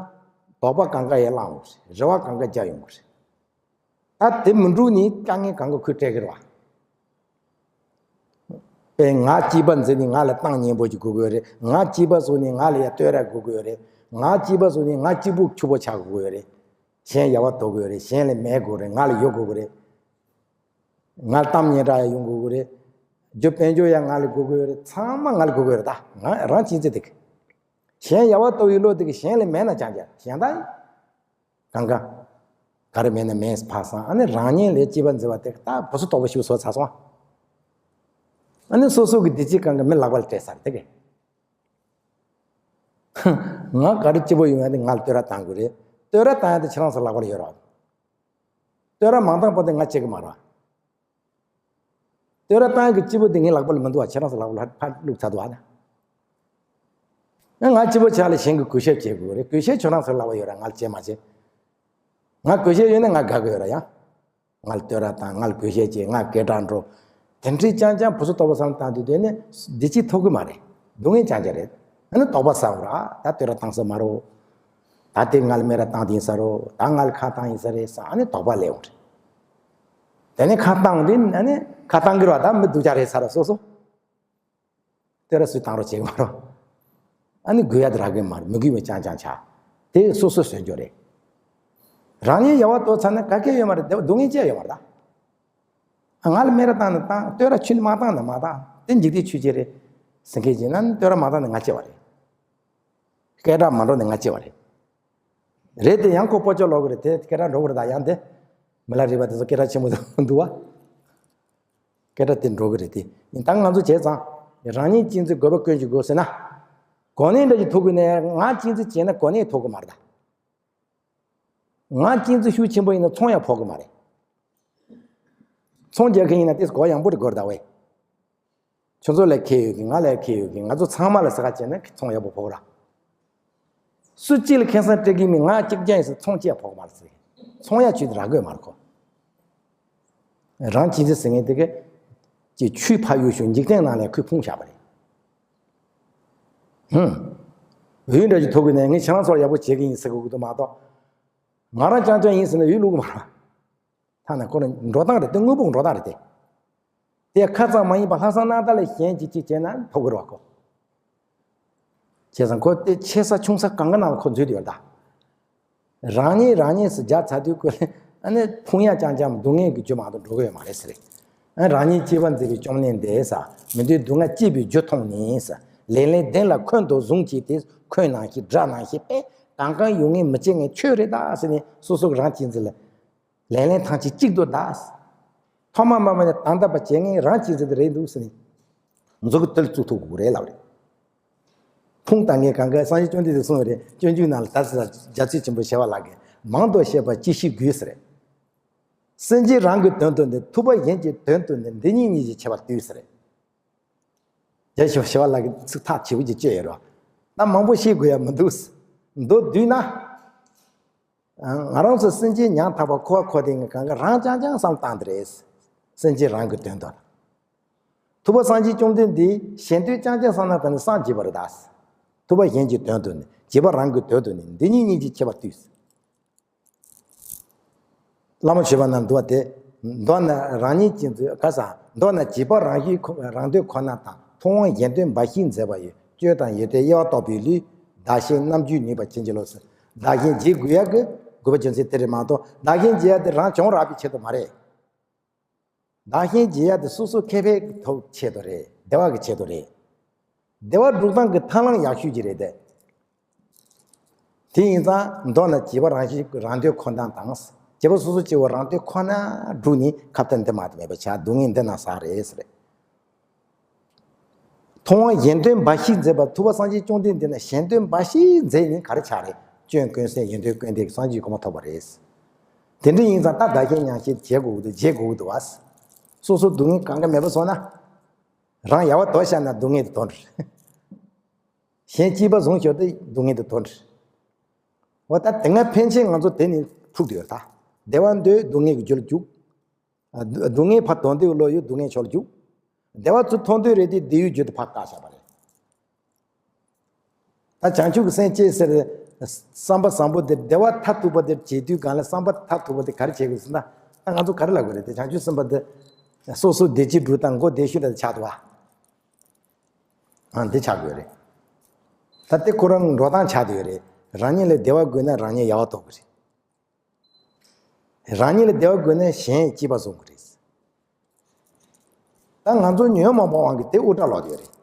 དོགས་པ་གང་ག་ཡར་ལངས་ཡོང་གི་རེད། རེ་བ་གང་ག་རྒྱག་ཡོང་གི་རེད། ད་དེ་མི་འགྲུབ་ནས་དཀའ་ངལ་གང་ག་ཁོས་སྤྲད་ཀྱི་རེད་བ། དཔེར་ང་སྐྱེས་པ་འཛིན་ནས་ང་ལ་གཏམ་སྙན་པོ་ཅིག་དགོས་ཀྱི་ཡོད་རེད། ང་སྐྱེས་པ་བཟོས་ནས་ང་ལ་ཡ་བསྟོད་ར་དགོས་ཀྱི་ཡོད་རེད། ང་སྐྱེས་པ་བཟོས་ནས་ང་གཅིག་པུ་ཕྱུག་པོ་ཆགས་དགོས་ཀྱི་ཡོད་རེད། གཞན་ཡལ་བ་དོར་དགོས་ཡོད་རེད། གཞན་ལ་མེད་དགོས་རེད། ང་ལ་ཡོད་དགོས་ཀྱི་རེད། ང་ལ་གཏམ་སྙན་གྲགས་ཡང་ཡོང་དགོས་ཀྱི་རེད། རྒྱུ་དཔལ་འབྱོར་ཡང་ང་ལ་དགོས་ཀྱི་ཡོད་རེད། ཚང་མ་ང་ལ་དགོས་ཀྱི་ཡོད་རེད། ད་ང་རང་གཅེས་འཛིན་དེ་གི། གཞན་ཡལ་བ་དོར་བའི་བློ་དེ་གི་གཞན་ལ་མེད་ན་ཅང་ཅང་གཞན་དག་གང་ག་ག་རེ་མེད་ན་མེད་ཕར་སོང་། ཨ་ནི་རང་ཉིད་ལ་སྐྱེ་བ་འཛིན་པ་དེ་ད་བུ་ཚོ་དོགས་པ་ཞིག་བཟོ་ཚར་སོང་། ཨ་ནི་སོ་སོ་གི་བདེ་སྐྱིད་གང་ག་མི་ལག་པ་ལ་སྤྲད་ཚར་དེ་གི། ང་ག་རེ་སྐྱིད་པོ་ཡོང་ཡ་དེ་ང་ལ་བསྟོད་ར་བཏང་དགོས་རེད། བསྟོད་ར་བཏང་ཡ་དེ་ཁྱེད་རང་ཚོ་ལག་པ་ལ་ཡོད་རེད། བསྟོད་ར་མ་བཏང་བར་དུ་ང་སྐྱིད་གི་མ་རེད། བསྟོད་ར་བཏང་གི་སྐྱིད་པོ་དེ་ངའི་ལག་པ་ལ་མི་འདུག་བ། ཁྱེད་རང་ཚོ་ལག་པ་ལ་ཕར་བླུགས་ཚར་འདུག་བ། ང་ང་སྐྱིད་པོ་ཆགས་ལ་གཞན་གྱི་གུས་ཞབས་བྱེད་དགོས་རེད། གུས་ཞབས་ཁྱོད་རང་ཚོའི་ལག་པ་ཡོད་ར། ང་ལ་བྱེད་མ་བྱེད། ང་གུས་ཞབས་ཡོད་ན་ང་དགའ་གི་ཡོད་ར་ཡ། ང་ལ་བསྟོད་ར་བཏང་། ང་ལ་གུས་ཞབས་བྱེད། ང་སྐད་གྲགས་འགྲོ། དེ་འདྲའི་རྐྱང་རྐྱང་བུ་ཚོ་དོགས་པ་བསམ་བཏང་དུས་དེ་ནི་བདེ་སྐྱིད་ཐོབ་གི་མ་རེད། སྡུག་བསྔལ་རྐྱང་རྐྱང་རེད། ཨ་ནི་དོགས་པ་ཟ་འོ་ར། ད་བསྟོད་ར་བཏང་ས་མ་རོ། ད་དེ་ང་ལ་སྨད་ར་བཏང་དེ་ཡིན་ས་རོ། ད་ང་ལ་ཁ་བཏང་ཡིན་ས་རེད་ས། ཨ་ནི་དོགས་པ་སླེབས་འོ་རེད། དེ་ནི་ཁ་བཏང་དེ་ཨ་ནི་ཁ་བཏང་གི་ར། ད་མི་སྡུག་ཅག་རེད་ས་ར་སོ་སོ། བསྟོད་ར་སུས་བཏང་རོགས་བྱེད་མ་རོགས། ཨ་ནི་དགོས་ཡ་དེ་རག་གི་མ་རེད། མི་དགོས་པ་རྐྱང་རྐྱང་ཆགས། དེ་སོ་སོ་ཟོན་རྒྱུ་རེད། རང་ཉིད་ཡལ་བ་དོར་ཚར་ན་ག་གེ་ཡོད་མ་རེད། སྡུག་བསྔལ་ཅི་ཡང་ཡོད་མ་རེད་ད། ཨ་ང་ལ་སྨད་ར་བཏང་ན་བཏང་། བསྟོད་ར་ཁྱོན་ནས་མ་བཏང་ན་མ་བཏང་། དེ་འཇིག་རྟེན་ཆོས་ཅན་རེད། ཟེར་མཁན་ཅིག་ན་བསྟོད་ར་མ་བཏང་ན་ང་སྐྱིད་པ་རེད། སྐད་གྲགས་མ་འགྲོ་ན་ང་སྐྱིད་པ་རེད། རེད་དེ་ཡང་ཁོ་སྤོ་ཅོག་ལོག་གི་རེད། དེ་སྐད་གྲགས་འགྲོ་གི་རེད། ད་ཡང་དེ་མི་ལ་རས་པ་དེ་ཚོ་སྐད་གྲགས་ཆེན་པོ་འདུག་བ། སྐད་གྲགས་དེ་འགྲོ་གི་རེད་དེ། ཡིན་ད་ང་ཚོ་བྱས་ཙང་རང་ཉིད་གཅེས་འཛིན་དགོས་པ་ཀུན་གྱི་སྒོ་ཟེར་ན། གོ་གནས་འདྲ་ཞིག་ཐོབ་གི་ནས་ང་གཅེས་འཛིན་བྱས་ན་གོ་གནས་ཐོབ་གི་མ་རེད་ད། ང་གཅེས་འཛིན་ཤུགས་ཆེན་པོ་ཡིན་ན་ཚོང་ཡང་ཕོག་གི་མ་རེད། ཚོང་རྒྱག་མཁན་ཡིན་ན་དེ་གོ་ཡངས་པོ་རེ་དགོས་རེད་ད་ཝེ། ཁྱོད་ཚོ་ལ་ཁེ་ཡོད་གི། ང་ལ་ཁེ་ཡོད་གི། ང་ཚོ་ཚང་མ་ལ་ཟ་ཁ་བྱས་ན་ཚོང་ཡག་པོ་ཕོག་ར། སུ་གཅིག་ལ་ཁེ་བཟང་སྤྲད་གི་མིན། ང་གཅིག་རྐྱང་ཡིན་ཟེར་ཚོང་གཅིག་ཡང་ཕོག་མ་རེད་ཟེར། ཚོང་ཡ་ཆུ་དེ་རག་དགོས་མ་རེད་ཁོ། རང་གཅེས་འཛིན་ཟེར་མཁན་དེ་གི་ཀྱི་ཆུའི་ཕ་ཡུལ་ཤོད། འཇིག་རྟེན་ནང་ལ་ཁོས་ཕུང་བཞག་པ་རེད། ཧུམ། འོས་འདྲ་ཞིག་ཐོབ་གི་ནས་ངས་ཁྱེད་རང་ཚོར་ཡག་པོ་བྱེད་གི་ཡིན་ཟེར་དགོས་ཀྱི་འདུག་མ་གཏོགས། ང་རང་རྐྱང་རྐྱང་ཡིན་ཟེར་ན་འོས་བླུག་གི་མ་རེད། ཐ་ན་ཁོ་རང་འགྲོ་སྟངས་རེད་དེ། དངོས་པོ་འགྲོ་སྟངས་རེད་དེ། དེ་ཁ་ཙམ་མ་ཡིན་པ་ལྷག་བསམ་རྣམ་དག་ལ་གཞན་གཅིག་གཅིག་བྱས་ན་ཐོབ་ཀྱི་རེད་བ་ཁོ། བྱས་ཙང་ཁོ་དེ་ཆེ་ས་ཆུང་ས་གང་ག་ནང་ལ་ཁོ་འཛུལ་དུ་ཡོད་ད། རང་ཉིད་རང་ཉིད་སུ་རྒྱག་ཚར་དུས་ཁོ་ཨ་ནི་ཕུང་ཡ་རྐྱང་རྐྱང་སྡུག་བསྔལ་གྱི་རྒྱུ་མ་གཏོགས་འགྲོ་གི་ཡོད་མ་རེད་ཟེར། ཨ་རང་ཉིད་སྐྱེ་བ་འཛིན་པའི་བཅོམ་ལྡན་འདས་ས། མི་འདོད་སྡུག་བསྔལ་སྐྱེ་བའི་རྒྱུ་མཐོང་ནས་ས། ལེགས་ལྡན་ལ་འཁོན་དུ་བཟུང་བྱས་ཏེ། འཁོན་ནང་བཞིན་དགྲ་ནང་བཞིན་པས་གང་གང་ཡོད་ངེས་མི་བྱེད་ངེས་ཆོས་རེད་ད་ཟེར་ནས་སོ་སོ་གི་རང་གཅེས་འཛིན་ལ། ལེགས་ལྡན་ཐམས་ཅད་གཅིག་ཏུ་གདའ། ཐོག་མ་མ་མ་ནས་ད་ལྟ་བ་བྱེད་ངེས་རང་གཅེས་འཛིན་དེ་རེད་འདུག་ཟེར་ནས། མཛུབ་གུ་དེ་ལ་བཙུགས་ཐུབ་དགོས་རེད་ལབ་རེད། ཕུང་ལྟ་ངན་གང་ག་སངས་རྒྱས་བཅོམ་ལྡན་འདས་གསུངས་པ་རེད། སྤྱོད་འཇུག་ནང་ལ་ད་ཟེར་རྒྱལ་སྲས་ཆེན་པོ་ཞི་བ་ལྷ་གིས་མང་དུ་བཤད་པ་ཅི་ཞིག་དགོས་ཟེར། སེམས་ཅན་རང་གི་དོན་དུ་ནི། ཐུབ་པ་གཞན་གྱི་དོན་དུ་ནི། འདི་གཉིས་གཉིས་ཀྱི་ཁྱད་པར་བསྡུས་ཟེར། རྒྱལ་སྲས་ཞི་བ་ལྷ་གིས་ཚིག་ཐག་ཆོད་པོ་ཅིག་བཅད་ཡོད་རེད་བ། ད་མང་པོ་བཤད་དགོས་ཡ་མི་འདུག་མདོར་བསྡུས་ན། ང་རང་ཚོ་སེམས་ཅན་ཉམ་ཐག་པ་འཁོར་བ་འཁོར་དེ་ངས་གང་ག་རང་རྐྱང་རྐྱང་བསམ་བཏང་དེ་རེད། སེམས་ཅན་རང་གི་དོན་དུ། ཐུབ་པ་སངས་རྒྱས་བཅོམ་ལྡན་འདས་གཞན་དོན་རྐྱང་རྐྱང་བསམ་ན་ད་ནི་སངས་རྒྱས་པ་རེད་ད། ཐུབ་པ་གཞན་གྱི་དོན་དུ་ནི། བྱེད་པ་རང་གི་དོན་དུ་ནི། འདི་གཉིས་གཉིས་ཀྱི་ཁྱད་པར་བསྡུས། བླ་མ་མཆོད་པ་ན་འདུག་པ་དེ། མདོར་ན་རང་ཉིད་ཀྱི་མཛོད་ག་ས། མདོར་ན་བྱེད་པ་རང་བཞིན་ཁོ་རང་དོན་ཁོ་ན་དང་། ཐུབ་དབང་གཞན་དོན་འབའ་ཞིག་མཛད་པ་ཡི། སྤྱོད་དང་ཡོན་ཏན་དབྱེ་བ་རྟོགས་པའི་ལུས། བདག་གཞན་རྣམ་བསྒྱུར་ནུས་པ་ཅན་གྱི་ལུགས་སུ། བདག་གཞན་བརྗེ་དགོས་ཡག་གི་དགོས་པ་རྒྱུ་མཚན་དེ་རེད་མ་གཏོགས། བདག་གཞན་བརྗེ་ཡག་དེ་རང་བྱུང་རག་པའི་ཆེད་དུ་མ་རེད། བདག་གཞན་བརྗེ་ཡག་དེ་སོ་སོ་ཁེ་ཕན་ཐོབ་ཆེད་དུ་རེད། བདེ་བ་གི་ཆེད་དུ་རེད། བདེ་བ་སྒྲུབ་སྟངས་ཀྱི་ཐབས་ལམ་ཡག་ཤོས་ཅིག་རེད་དེ། དེ་ཡིན་ཙང་མདོར་ན་བྱེད་པ་རང་བཞིན་རང་དོན་ཁོ་ན་དང་། བྱེད་པ་སོ་སོ་སྐྱེ་བོ་རང་དོན་ཁོ་ན་བསྒྲུབས་ནས་ཁ་ཏ་འདི་མ་དེ་མེད་པ་ཆགས། སྡུག་བསྔལ་འདི་ན་ཟག་རེད་ཟེར། མཐོང་བ་གཞན་དོན་འབའ་ཞིག་མཛད་པ། ཐུབ་པ་སངས་རྒྱས་བཅོམ་ལྡན་འདས་ན་གཞན་དོན་འབའ་ཞིག་མཛད་ནས་ག་རེ་ཆགས་རེད། སྐྱོན་ཀུན་ཟད་གཞན་དོན་ཀུན་འདས་ཀྱི་སངས་རྒྱས་གོ་འཕང་ཐོབ་པ་རེད། དེ་འདྲ་ཡིན་ཙང་ད་བདག་གཞན་མཉམ་བརྗེ་བྱེད་དགོས་ཀྱི་འདུག་བྱེད་དགོས་ཀྱི་འདུག་བ། སོ་སོ་སྡུག་བསྔལ་གང་ག་མེད་པ་བཟོ་ན། རང་ཡལ་བར་དོར་བཞག་ན་སྡུག་བསྔལ་དུ་དོར་འགྲོ། གཞན་གཅེས་པ་བཟུང་ཞོར་དུ་སྡུག་བསྔལ་དུ་དོར་འགྲོ། འོ་ད་དེ་སྔ་ཕན་ཆད་ང་ཚོ་དེ་ནས་འཁྲུག་བསྡད་ཡོད་རེད་ད། བདེ་བ་འདོད་སྡུག་བསྔལ་གྱི་རྒྱུ་ལ་རྒྱུག་ཨ། སྡུག་སྡུག་བསྔལ་ཕར་དོར་འདོད་བློ་ཡོད། སྡུག་བསྔལ་ཕྱོགས་ལ་རྒྱུག་བདེ་བ་ཚུར་ཐོབ་འདོད་རེད་དེ་བདེ་བའི་རྒྱུ་དེ་ཕར་བཀག་བཞག་པ་རེད། ད་བྱང་ཆུབ་ཀྱི་སེམས་བསྐྱེད་ཟེར། བསམ་པ་བཟང་པོ་དེ་བདེ་བ་མཐར་ཐུག་པ་དེ་བྱེད་དུས་གང་ལ་བསམ་པ་མཐར་ཐུག་པ་དེ་ག་རེ་བྱེད་དགོས་ཟེར་ན། ད་ང་ཚོ་ག་རེ་ལབ་དགོས་རེད་དེ། བྱང་ཆུབ་སེམས་དཔའ་དེ་སོ་སོ་བདེ་སྐྱིད་སྒྲུབ་དང་མགོ་བདེ་ཤོས་དེ་ཆགས་འདུག་བ། ཨ། འདི་ཆགས་དགོས་རེད། ད་དེ་ཁོ་རང་འགྲོ་སྟངས་ཆགས་བསྡད་ཡོད་རེད། རང་ཉིད་ལ་བདེ་བ་དགོས་ན་རང་ཉིད་ཡལ་བར་དོར་དགོས་རེད། རང་ཉིད་ལ་བདེ་བ་དགོས་ན་གཞན་གཅེས་པ་བཟུང་དགོས་རེད། ད་ང་ཚོ་ཉོན་མོངས་པ་དབང་གིས་དེ་དབུ་སྐྲ་ལོག་ཡོད་རེད།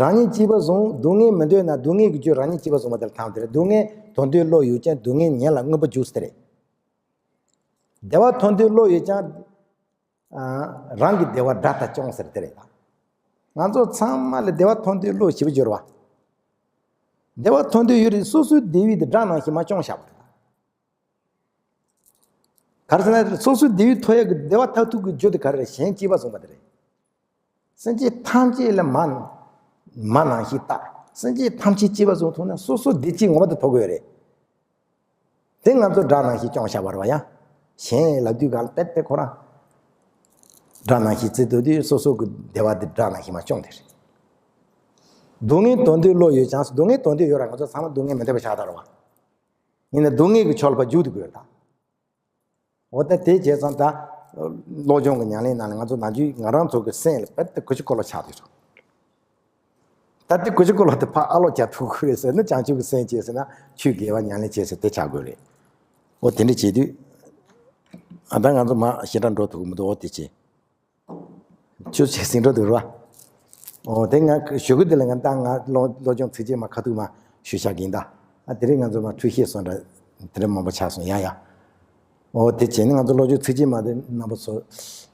རང་ཉིད་གཅེས་པ་བཟུང་སྡུག་བསྔལ་མི་འདོད་ན་སྡུག་བསྔལ་གྱི་རྒྱུ་རང་ཉིད་གཅེས་པ་བཟུང་བ་དེར་ཐལ་དེ་རེད། སྡུག་བསྔལ་དོར་འདོད་བློ་ཡོད་ཀྱང་སྡུག་བསྔལ་ཉེ་ལ་མངོན་པར་རྒྱུག་ཟེར་དེ་རེད། བདེ་བ་ཐོབ་འདོད་བློ་ཡོད་ཀྱང་། ཨ། རང་གི་བདེ་བ་དགྲ་ལྟར་སྐྱོང་ཟེར་དེ་རེད་ད། ང་ཚོ་ཚང་མ་ལ་བདེ་བ་ཐོབ་འདོད་བློ་ཞེ་པོ་ཅིག་ཡོད་རེད་བ། བདེ་བ་ཐོབ་འདོད་ཡོད་རེད། སོ་སོའི་བདེ་བའི་དེ་དགྲ་ནང་བཞིན་མར་སྐྱོང་བཞག་པ་རེད་ད། ག་རེ་ཟེར་ན་སོ་སོའི་བདེ་བའི་ཐོབ་ཡག་གི་བདེ་བ་མཐར་ཐུག་གི་རྒྱུ་དེ་ག་རེ་རེད། གཞན་གཅེས་པ་བཟུང་བ་དེ་རེད། སེམས་ཅན་ཐམས་ཅད་ལ་མ་མ་ནང་བཞིན་བལྟ། སེམས་ཅན་ཐམས་ཅད་གཅེས་པ་བཟུང་ཐུབ་ན་སོ་སོ་བདེ་སྐྱིད་ངོ་མ་དེ་ཐོབ་ཀྱི་ཡོད་རེད། དེ་ང་ཚོ་དགྲ་ནང་བཞིན་སྐྱོང་བཞག་པ་རེད་བ། ཡང་གཞན་ལབ་དུས་གང་ལ་དཔེ་དེ་ཁོ་རང་དགྲ་ནང་བཞིན་བརྩི་སྡོད་དུས་སོ་སོ་གི་བདེ་བ་དེ་དགྲ་ནང་བཞིན་མར་སྐྱོང་དེ་རེད། སྡུག་བསྔལ་དོར་འདོད་བློ་ཡོད་ཀྱང་། སྡུག་བསྔལ་དོར་འདོད་ཡོད་ར། ང་ཚོ་ཚང་མ་སྡུག་བསྔལ་མི་འདོད་པ་ཆགས་ད་རེད་བ། ཡིན་ན་སྡུག་བསྔལ་གྱི་ཕྱོགས་ལ་ཕར་རྒྱུག་དེ་དགོས་རེད་ད། འོ་ད་དེ་བྱས་ཙང་ད་བློ་སྦྱོང་གི་ཉམས་ལེན་ནང་ལ་ང་ཚོ་ནམ་རྒྱུན་ང་རང་ཚོ་གི་སེམས་ལ་དཔེ་དེ་གུ་ཅི་ཀོ་ལོ་ཆགས་དེ་རེད། ད་དེ་གུ་ཅི་ཀོ་ལོ་དེ་ཕར་ཨ་ལོག་རྒྱག་ཐུབ་དགོས་རེད་ཟེར་ན། བྱང་ཆུབ་ཀྱི་སེམས་བསྐྱེད་ཟེར་ན་ཆོས་དགེ་བ་ཉམས་ལེན་བྱེད་ཟེར་དེ་ཆགས་དགོས་རེད། འོ་དེ་འདྲ་བྱེད་དུས། ཨ། ད་ང་ཚོ་མར་ཞེ་དྲག་འགྲོ་ཐུབ་ཀྱི་མི་འདུག་འོ་དེ་བྱས། ཆུ་ཆེ་ཟིང་འགྲོ་འདུག་ར། འོ་དེ་ང་ཞུ་གི་འདི་ལ་ང་ད་ང་བློ་བློ་སྦྱོང་ཚིགས་བཅད་མ་ཁ་ཐུག་མ་ཞུ་བཞག་གི་ཡིན་ད། ཨ། དེ་རིང་ང་ཚོ་མ་འཁྲུལ་ཤེས་སོང་འདྲ་དེ་རིང་མང་པོ་ཆགས་སོང་ཡ་ཡ། འོ་དེ་བྱས་ནས་ང་ཚོ་བློ་སྦྱོང་ཚིགས་བཅད་མ་དེ་རྣམ་པ་ཚོ་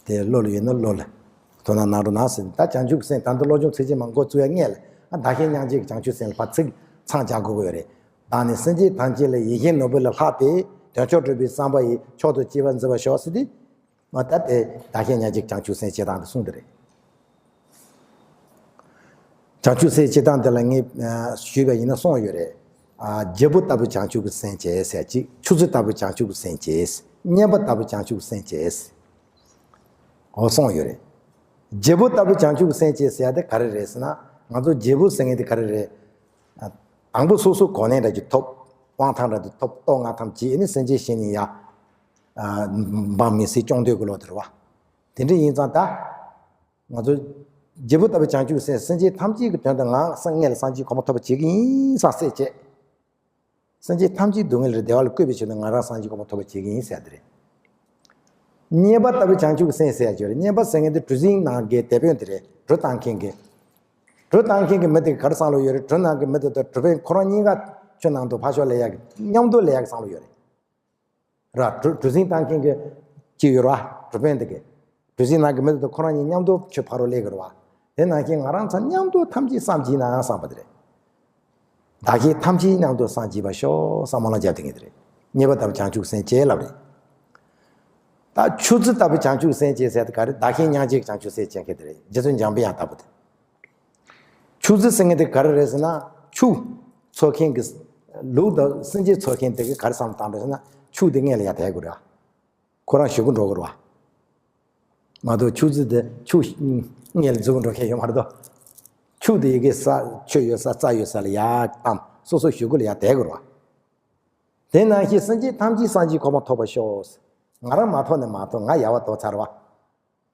དེ་བློ་ལ་ཡོད་ན་བློ་ལ་དོ་སྣང་གནང་རོགས་གནང་ཟེར། ད་བྱང་ཆུབ་སེམས་ད་ལྟ་བློ་སྦྱོང་ཚིགས་བཅད་མ་འགོ་བཙུགས་ཡ་སྔོན་ལ། ཨ། བདག་གཞན་མཉམ་བརྗེ་གི་བྱང་ཆུབ་སེམས་ལ་ཕར་ཚིག་མཚམས་སྦྱར་དགོས་ཀྱི་ཡོད་རེད། བདག་ནི་སེམས་ཅན་ཐམས་ཅད་ལ། ཡིད་བཞིན་ནོར་བུ་ལས་ལྷག་པའི། དོན་མཆོག་སྒྲུབ་པའི་བསམ་པ་ཡིས། མཆོག་ཏུ་གཅེས་པར་བརྩི་བར་ཤོག་ཟེར་ཏེ། མ་ད་དེ་བདག་གཞན་མཉམ་བརྗེ་བྱང་ཆུབ་སེམས་སྐྱེ་སྟངས་དེ་གསུངས་དེ་རེད། བྱང་ཆུབ་སེམས་སྐྱེ་སྟངས་དེ་ལ་ངས་ཨ་ཞུས་པ་ཡིན་ན་གསུངས་ཡོད་རེད། ཨ། རྒྱལ་པོ་ལྟ་བུའི་བྱང་ཆུབ་ཀྱི་སེམས་བསྐྱེད་ཟེར་གཅིག་ཆུ་རྫི་ལྟ་བུའི་བྱང་ཆུབ་ཀྱི་སེམས་བསྐྱེད། མཉན་པ་ལྟ་བུའི་བྱང་ཆུབ་ཀྱི་སེམས་བསྐྱེད། འོ་གསུངས་ཡོད་རེད། རྒྱལ་པོ་ལྟ་བུའི་བྱང་ཆུབ་ཀྱི་སེམས་བསྐྱེད་ཟེར་ཡ་དེ་ག་རེ་རེད་ཟེར་ན། ང་ཚོ་རྒྱལ་པོ་ཟེར་མཁན་དེ་ག་རེ་རེད། ཨ། དང་པོ་སོ་སོ་གོ་གནས་འདྲ་ཅིག་ཐོབ། དབང་ཐང་འདྲ་ཅིག་ཐོབ། སྟོབས་མངའ་ཐང་ཅིག་ཨ་ནི་སེམས་ཅན་གཞན་ནི་ཡ། ཨ། འབངས་མི་སེར་སྐྱོང་འདོད་ཀྱི་བློ་དེ་རེད་བ། དེ་འདྲ་ཡིན་ཙང་ད། ང་ཚོ་རྒྱལ་པོ་ལྟ་བུའི་བྱང་ཆུབ་སེམས། སེམས་ཅན་ཐམས་ཅད་ཀྱི་དོན་དུ་ང་སངས་སྔོན་ལ་སངས་རྒྱས་གོ་འཕང་ཐོབ་པ་བྱེད་ཀྱི་ཡིན་བསམ་སེམས་བསྐྱེད། སེམས་ཅན་ཐམས་ཅད་སྡུག་བསྔལ་ལས་བདེ་བ་ལ་བཀོད་པའི་ཆེད་དུ་ང་རང་སངས་རྒྱས་གོ་འཕང་ཐོབ་པ་བྱེད་ཀྱི་ཡིན་ཟེར་ཡ་དེ་རེད། མཉན་པ་ལྟ་བུའི་བྱང་ཆུབ་ཀྱི་སེམས་ཟེར་ཡ་ཅིག་ཡོད་རེད། མཉན་པ་ཟེར་མཁན་དེ་གྲུ་གཟིངས་ནང་གི་དེད་དཔོན་དེ་རེད། གྲུ་བཏང་མཁན་གྱི། གྲུ་བཏང་མཁན་གྱི་མི་དེ་ག་རེ་བསམ་བློ་ཡོད་རེད། གྲུ་ནང་གི་མི་དེ་དང་གྲུ་དཔོན་ཁོ་རང་གཉིས་ཀ་ཆུ་ནང་དུ་ཕར་ཞོག་ལབ་ཡ་གི། མཉམ་དུ་ལབ་ཡ་གི་བསམ་བློ་ཡོད་རེད། ར། གྲུ་གྲུ་གཟིངས་བཏང་མཁན་གྱི་ཅིག་ཡོད་ར། གྲུ་དཔོན་དེ་གི། གྲུ་གཟིངས་ནང་གི་མི་དེ་དང་ཁོ་རང་གཉིས་མཉམ་དུ་ཆུ་ཕར་རོ་སླེབས་ཀྱི་རེད་བ། དེ་ནང་བཞིན་ང་རང་ཚོ་མཉམ་དུ་ཐམས་ཅད་སངས་རྒྱས་ན་བསམ་པ་དེ་རེད། བདག་གཞན་ཐམས་ཅད་མཉམ་དུ་སངས་རྒྱས་པར་ཤོག་བསམ་བློ་བརྒྱབ་བསྡད་མཁན་དེ་རེད། མཉན་པ་ལྟ་བུ་བྱང་ཆུབ་སེམས་བསྐྱེད་ལབ་རེད། ད་ཆུ་རྫི་ལྟ་བུ་བྱང་ཆུབ་སེམས་བསྐྱེད་ཟེར་དེ་ག་རེ། བདག་གཞན་མཉམ་བརྗེའི་བྱང་ཆུབ་སེམས་བསྐྱེད་མཁན་དེ་རེད། རྗེ་བཙུན་འཇམ་པའི་དབྱངས་ལྟ་བུ་དེ། ཆུ་རྫི་ཟེར་མཁན་དེ་ག་རེ་རེད་ཟེར་ན། ཆུ་འཚོ་མཁན་གྱི་ལུག་དང་སེམས་ཅན་འཚོ་མཁན་དེ་གི་ག་རེ་བསམ་བློ་བཏང་རེད་ཟེར་ན། ཆུ་དེ་སྔོན་ལ་ཡར་དེད་དགོས་རེད་བ། ཁོ་རང་གཞུག་གུ་འགྲོ་དགོས་རེད་བ། མ་གཏོགས་ཆུ་རྫི་དེ་ཆུ་སྔོན་ལ་འཛུལ་འགྲོ་མཁན་ཡོད་མ་རེད་དོ། ཆུ་དེ་ཡི་གེ་ས་ཆུ་ཡོད་ས་རྩྭ་ཡོད་ས་ལ་ཡར་བཏང་། སོ་སོ་གཞུག་གུ་ལ་ཡར་དེད་དགོས་རེད་བ། དེ་ནང་བཞིན་སེམས་ཅན་ཐམས་ཅད་སངས་རྒྱས་གོ་འཕང་ཐོབ་པར་ཤོག་ང་རང་མ་ཐོབ་ནས་མ་ཐོབ། ང་ཡལ་བར་དོར་ཚར་བ།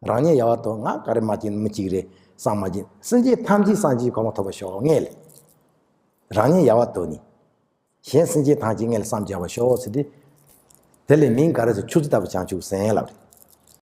རང་ཉིད་ཡལ་བར་དོར། ང་ག་རེ་མ་བྱེད་མི་གཅིག་རེད་བསམ་མ་བྱེད། སེམས་ཅན་ཐམས་ཅད་སངས་རྒྱས་གོ་འཕང་ཐོབ་པར་ཤོག་སྔོན་ལ། རང་ཉིད་ཡལ་བར་དོར་ནས། གཞན་སེམས་ཅན་ཐམས་ཅད་སྔོན་ལ་བསམ་བྱ་བར་ཤོག་ཟེར་ཏེ། དེ་ལས་མིང་ག་རེ་ཟེར། ཆུ་རྫི་ལྟ་བུ་བྱང་ཆུབ་སེམས་ལབ་རེད།